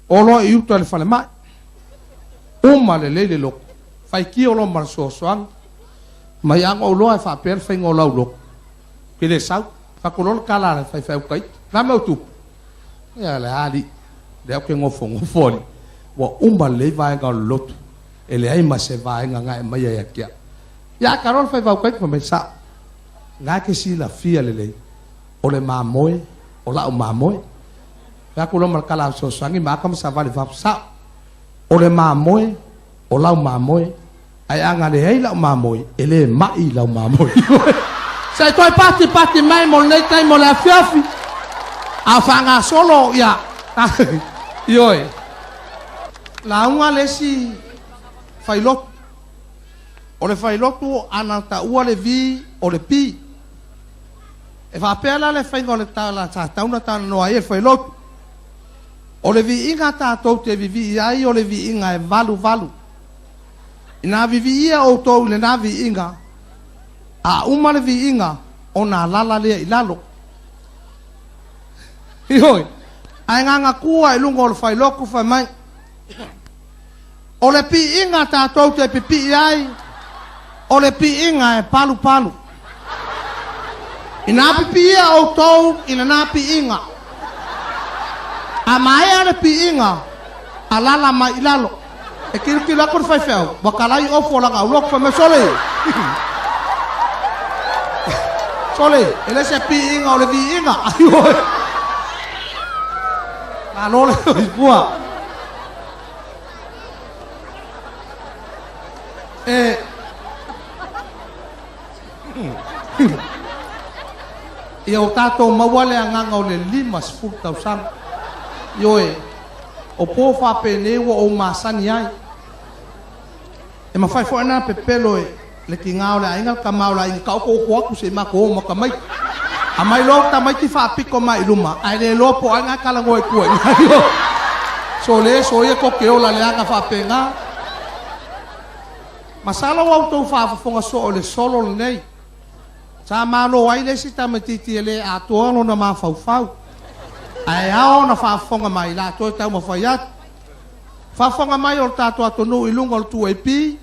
Oloa i uta i le falemai. Uma lelei le lotu. Faitio loa ma le fesoasoani. Mai a na ou loa e faapea le faiga o lau lotu. Ou te le sau. Fatu loa le tala a le faifeau Taiti. Le a mea o tupu? Ia le a alii. Lea ou te nofonofo alii. Ua uma lelei vaega o le lotu. E leai ma se vaega na e aumaia ia te au. Ia a taloa le faifeau Taiti fai mai, Sao. Na e te silafia lelei, o le mamoe, o lau mamoe. Fai atu loa ma le tala a fesoasoani ma ata ma savali i fafo, Sao. O le mamoe, o lau mamoe. Ae a na leai lau mamoe, e le mai lau mamoe. Se i toe patipati mai mo lenei taimi o le afiafi, a o faagasolo, ia, ioe, lauga le isi failotu. O le failotu ana taua le V o le P. E faapea la le faiga o le tala sa tatau ona talanoa ai e le failotu. O le viiga tatou te vivii ai o le viiga e valuvalu. Inā viviia outou i lenā viiga, a uma le viiga, ona alala lea i lalo. Ioe, ae gagatua i luga o le failotu fai mai, O le piiga tatou te pipii ai, o le piiga e palupalu. Inā pipiia outou i lenā piiga, a maea le piiga, alala mai i lalo. E tilotilo atu le faifeau, ua talai ofo o lana aulotu, fai mai, Sole! Sole, e le se piiga o le viiga. Malo le soifua. E Ia o tatou maua le agaga o le 50 tausaga. Ioe, o po faapenei ua ou masani ai. E mafai foi ona pepelo e le tiga o le aiga le tama o le aiga taoto atu se i matou o ma tamaiti. Aumai loa tamaiti faapito mai i luma ae le iloa po o ai na e talanoa i tua i ina. Sole soia tou te ola leaga faapena. Masalo ua outou faafofoga soo i le solo lenei. Sa malo ai le isi tamaitiiti e le atoa lona mafaufau. Ae ao ona faafofoga mai latou e taumafai atu. Faafofoga mai o le tatou atunuu i luga o le 2AP,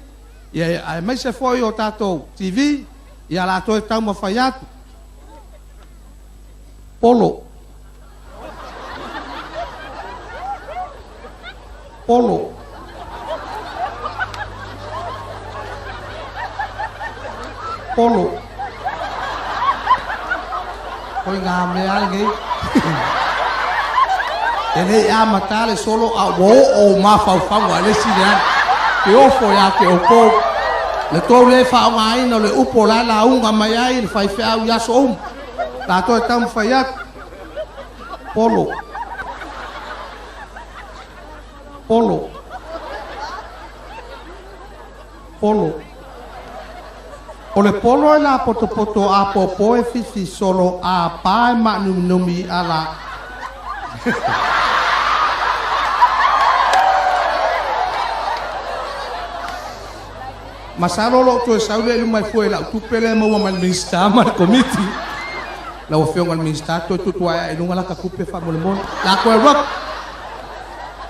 ia aemaise foi o tatou TV, ia latou e taumafai atu. Polo. Polo. Polo. Koe ngā mea lenei. E le i amata le solo a ua oo ou mafaufauga i le isi leaga. Ke ofo ia te outou le tou le faaaogaina o le upu o la e lauga mai ai le faifeau i aso uma. Tatou e taumafai atu. Polo. Polo. Polo. O le polo e lapotopoto apopo e fifi solo a pa e maanuminumi a la. Masalo o loo toe sau lea i luma e fua i lau tupe lea e maua mai le Minisita ma le Komiti. Lau Afioga i le Minisita, toe tuutuaeae i luga laka tupe faamolemole. La toe alu atu.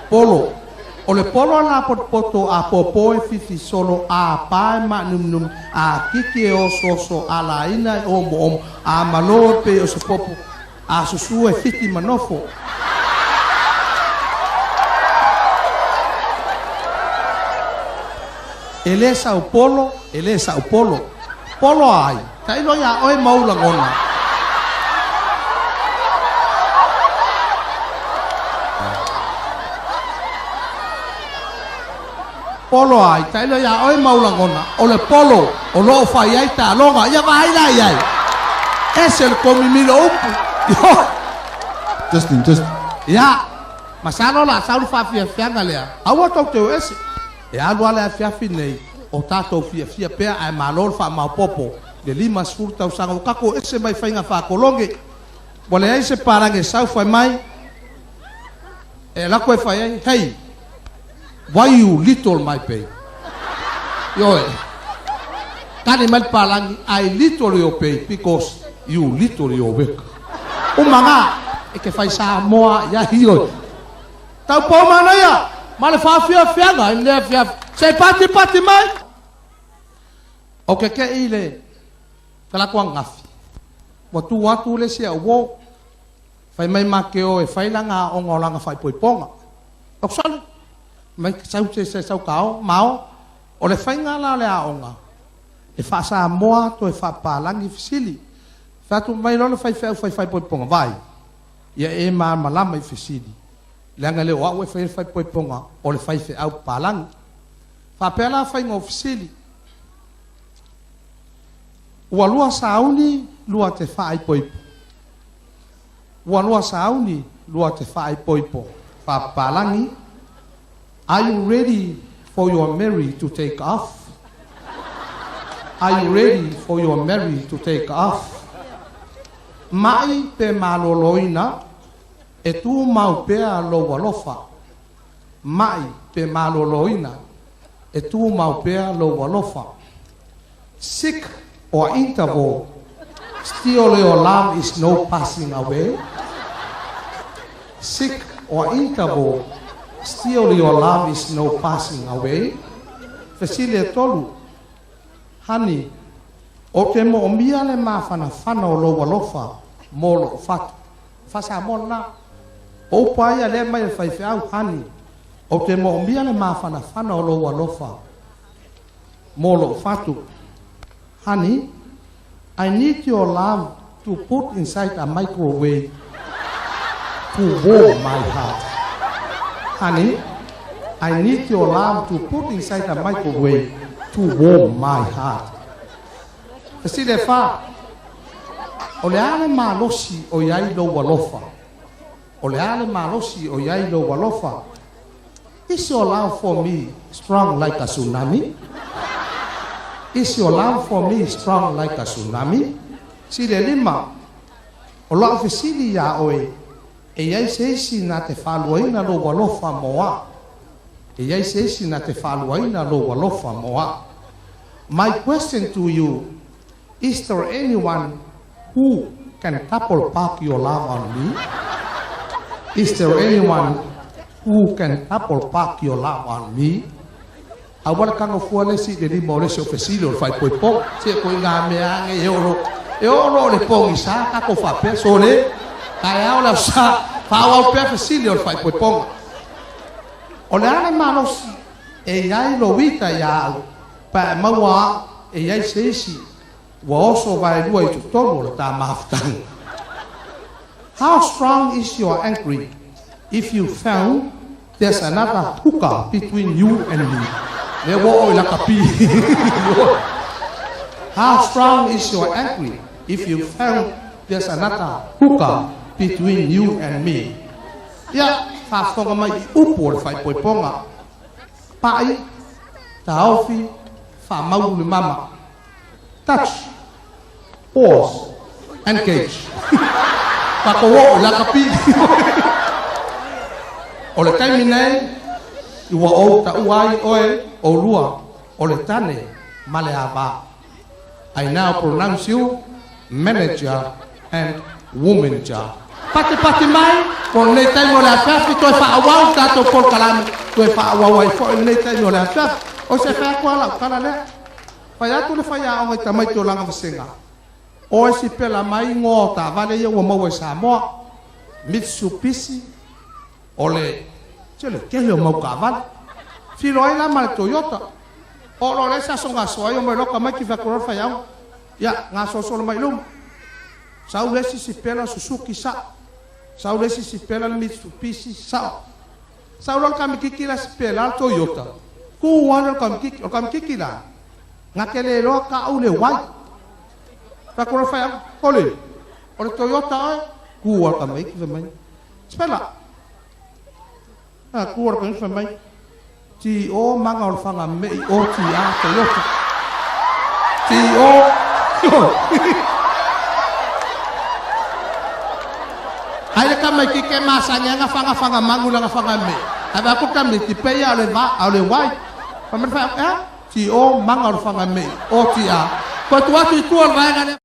Polo. O le polo a lapotopoto a popo e fifi solo a pa e maanuminumi a kiki e osooso a laina e omoomo a malo e pei o se popo a susu e fiti ma nofo. E le sau polo, e le sau polo. Polo a ai, tailo iā oe ma ou lagona. Polo a ai, tailo iā oe ma ou lagona. O le polo o lo o fai ai taaloga, ia vaai la i ai. Ese le komimilo upu. Ioe. Justin, Justin. Ia, masalo o le a sau le faafiafiaga lea. Aua tou te o ese. E alu a le afiafi nei o tatou fiafia pea ae malo le faamaopopo i le 50 tausaga ua tatou ese mai faiga faatologe. Ua leai se palagi e sau fai mai e alu atu e fai ai, Hey, why you little my babe? Ioe, tali mai le palagi, I little your babe because you little your work. Uma na, e te fai Samoa i ai, ioe. Taupou manaia ma le faafiafiaga i lenei afiafi. Se i patipati mai! O ke keʻi i le talaatu ananafi, ua tu atu le isi au uo, fai mai ma ke o e fai lana aoga o lana faaipoipoga. Ou sole, mai sau se se sau ka o, ma o. O le faiga la o le aoga, e faa-Samoa toe faapapalagi fesili. Fai atu mai loa le faifeau fai faaipoipoga, vaai, Ia e malamalama i fesili, leaga e le o au e faia le faaipoipoga, o le faifeau papalagi. Faapea la faiga o fesili, Ua lua sauni lua te faaipoipo. Ua lua sauni lua te faaipoipo. Faapapalagi, Are you ready for your Mary to take off? Are you ready for your Mary to take off? Maʻi pe maloloina, e tumau pea lou alofa. Maʻi pe maloloina, e tumau pea lou alofa. Sick or interval, still your love is no passing away. Sick or interval, still your love is no passing away. Fesili e tolu, Honey, Ou te moomia le mafanafana o lou alofa mo lou fatu. Faa-Samoa lena. O upu a ia lea mai e le faifeau, Honey, ou te moomia le mafanafana o lou alofa mo lou fatu. Honey, I need your love to put inside a microwave to warm my heart. Honey, I need your love to put inside a microwave to warm my heart. Fesili e fa, O le a le malosi o i ai lou alofa? O le a le malosi o i ai lou alofa? Is your love for me strong like a tsunami? Is your love for me strong like a tsunami? Fesili e lima, O lau fesili iā oe, e i ai se isi na te faaluaina lou alofa mo au? E i ai se isi na te faaluaina lou alofa mo au? My question to you, is there anyone who can double park your love on me? Is there anyone who can double park your love on me? Aua le tago fua le isi i le lima o le isi o fesili o le faaipoipoga. Se ko i ngā mea age e olo, e olo o le pogisa tatou faapea, sole, taeao le aso sa, faaauau pea fesili o le faaipoipoga. O le a le malosi e i ai lou ita iā au, pa e maua au e i ai se isi ua oso vaelua i totonu o le ta mafutaga. How strong is your angry? If you found there's another hooker between you and me. Lea ua oo i lakapi. How strong is your angry if you found there's another hooker between you and me? Ia, faafofoga mai i upu o le faaipoipoga. Pa'i, taofi, faamau le mama. Touch, pause, engage. Tatou oo i lakapi. O le taimi nei, ua ou taua ai oe oulua o le tane ma le ava. I now pronounce you manager and womanger. Patipati mai, mo lenei taimi o le afiafi, toe faaauau le tatou polokalame, toe faaauau ai foi lenei taimi o le afiafi. O se fai atu lava lau tala lea. Fai atu le faiaoga i tamaiti o lana vasega, Oe sipela mai igoa o taavale ia ua maua i Samoa, Mitsubishi, O le tele tele o mau taavale. Filo ai la ma le Toyota. Oo loa lea se aso gasoa ai omai loa tamaiti fai atu loa le faiaoga. Ia, gasolosolo mai i luma. Sau le isi sipela Susuki sao. Sau le isi sipela le Mitsubishi sao. Sau loa le kamititi la sipela le Toyota. Tu ane le kamititi. O le kamititi la, na te le iloa tau le wai. Fai atu loa le faiaoga, Hole, o le Toyota oe. Tu a le tamaiti fai mai. Sipela. A tu ora fai mai. Ti o manga o le whanga me i o ti a Toyota. Ti o. Ai le tamaiti ke masani ai nga whanga mangu la nga whanga me. Ai va ko tamaiti pe ia o le va o le wai. Fa mai fa eh ti o manga o le whanga me i o ti a. Koe tu atu i tua o le vaega lea.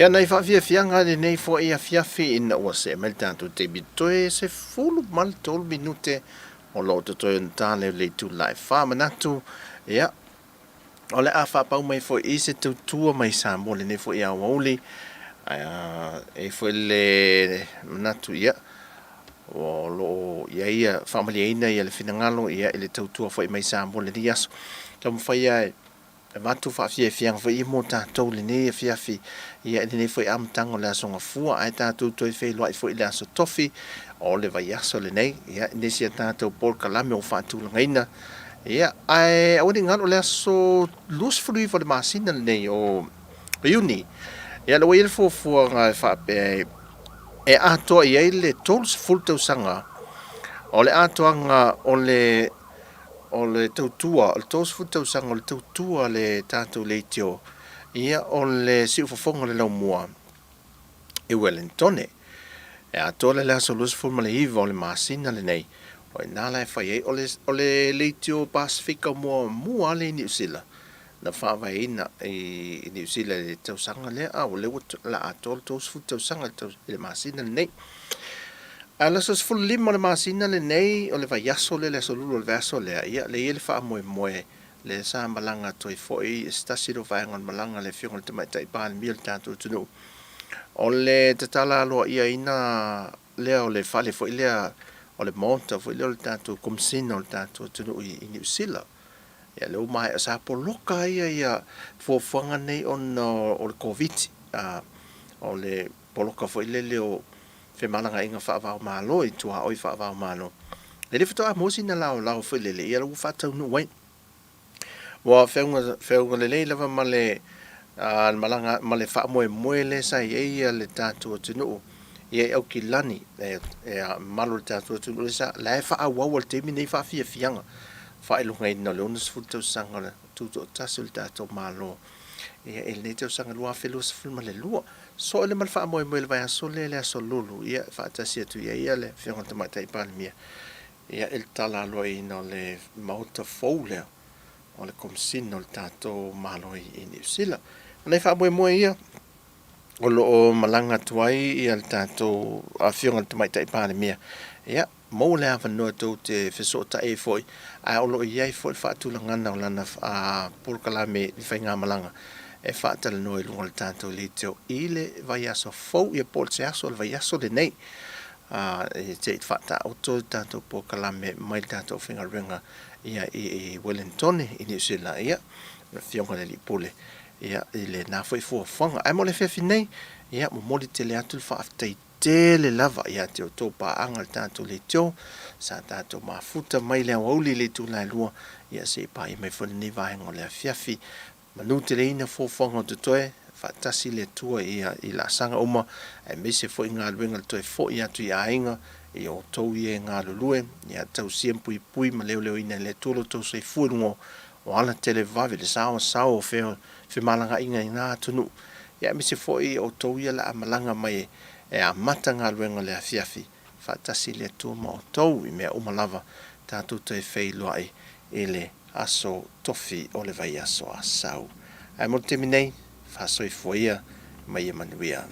Ia, nai faafiafiaga lenei foi afiafi ina ua see mai le tatou taimi toe 13 minute o lo o totoe ona ta leo le itula e fa manatu. Ia, o le a faapau mai foi i se tautua mai Samoa lenei foi aoauli. E i ai foi le manatu, ia, o lo o i ai ia faamalieina ia le finagalo ia i le tautua foi mai Samoa lenei aso. Taumafai lava e avatu faafiafiaga foi ia mo tatou lenei afiafi ia i lenei foi amataga o le Aso Gafua, ae tatou toe feiloai foi i le Aso Tofi o le vaiaso lenei ia i nisi a tatou polokalame ua faatulagaina. Ia, ae aua ne i galo le aso 29 o le masina lenei o Iuni, ia lea ua i ai le fuafuaga e faapea e atoa i ai le 30 tausaga o le atoaga o le o le tautua, o le 30 tausaga o le tautua a le tatou leitio, ia o le siufofoga o le laumua i Wellingtone. E atoa lea i le aso 29 o le masina lenei, o i ina la e fai ai, o le, o le leitio Pasefika muamua lea i Niu Sila na faavaeina i Niu Sila i le tausaga lea, a o lea ua la atoa le 30 tausaga i le masina lenei. A o le aso 15 o le masina lenei, o le vaiaso lea, le aso Lulu o le vaiaso lea, ia, lea e i ai le faamoemoe lea sa malaga atu ai foi i se tasi o vaega o le malaga a le Afioga i le Tamaitai Palemia o le tatou atunuu, o le tatala aloaiaina lea o le fale foi lea, o le maota foi lea o le tatou Komesina o le tatou atunuu i Niu Sila. Ia lea ua maea, sa poloka ai ia fuafuaga nei ona o le Koviti, o le poloka foi lele o femalagaaiga faava-o-Malo i tuaoi faava-o-Malo. E le faatoa maua sina laolao foi lele, ia ua faataunuu ai. Ua feauga, feauga lelei lava ma le malaga, ma le faamoemoe lea sa i ai le tatou atunuu ia i Aukilani, e mamalu o le tatou atunuu lea sa, la e faaauau i le taimi nei faafiafiaga, faailogaina o le 60 tausaga o le tutoatasi o le tatou Malo ia i lenei tausaga 2022. Soe lea ma le faamoemoe i le vaiaso lea i le aso Lulu, ia, e faatasi atu i ai ia le Afioga i le Tamaitai Palemia, ia, i le tala aloaina o le Maota fou lea o le Komesina o le tatou Malo i Niu Sila. O nai faamoemoe ia o lo o malaga atu ai ia le tatou Afioga i le Tamaitai Palemia, ia, Maua le avanoa tou te fesootai ai foi, ae o lo o i ai foi le faatulagana o lana polokalame i le faigamalaga e faatalanoa i luga o le tatou leitio i le vaiaso fou, ia po o se aso o le vaiaso lenei, se i faataoto le tatou polokalame mai le tatou aufaigaluega ia i Wellingtone i Niu Sila, ia, le Afioga i le Alii Pule, ia, i lena foi fuafuaga. Ae mo le afiafi nei, ia, momoli tele atu le faafetai tele lava ia te outou paaga le tatou leitio sa tatou mafuta mai le aoauli i le itula e lua ia se i paia mai foi lenei vaega o le afiafi. Manu teleina fuafuaga o totoe, faatasi le Atua ia i laasaga uma aemaise foi galuega le toe foi atu i aiga i outou ia e galulue ia tausia ma puipui ma leoleoina e le Atua lo outou soifua i luga o ala televave le saoasaoa o femalagaaiga i na atunuu ia aemaise foi outou ia la a malaga mai e amata galuega o le afiafi, faatasi le Atua ma outou i mea uma lava tatou toe feiloai i le aso tofi o le vaiaso Asau. Ae mo le taimi nei, faasoifua ia ma ia manuia.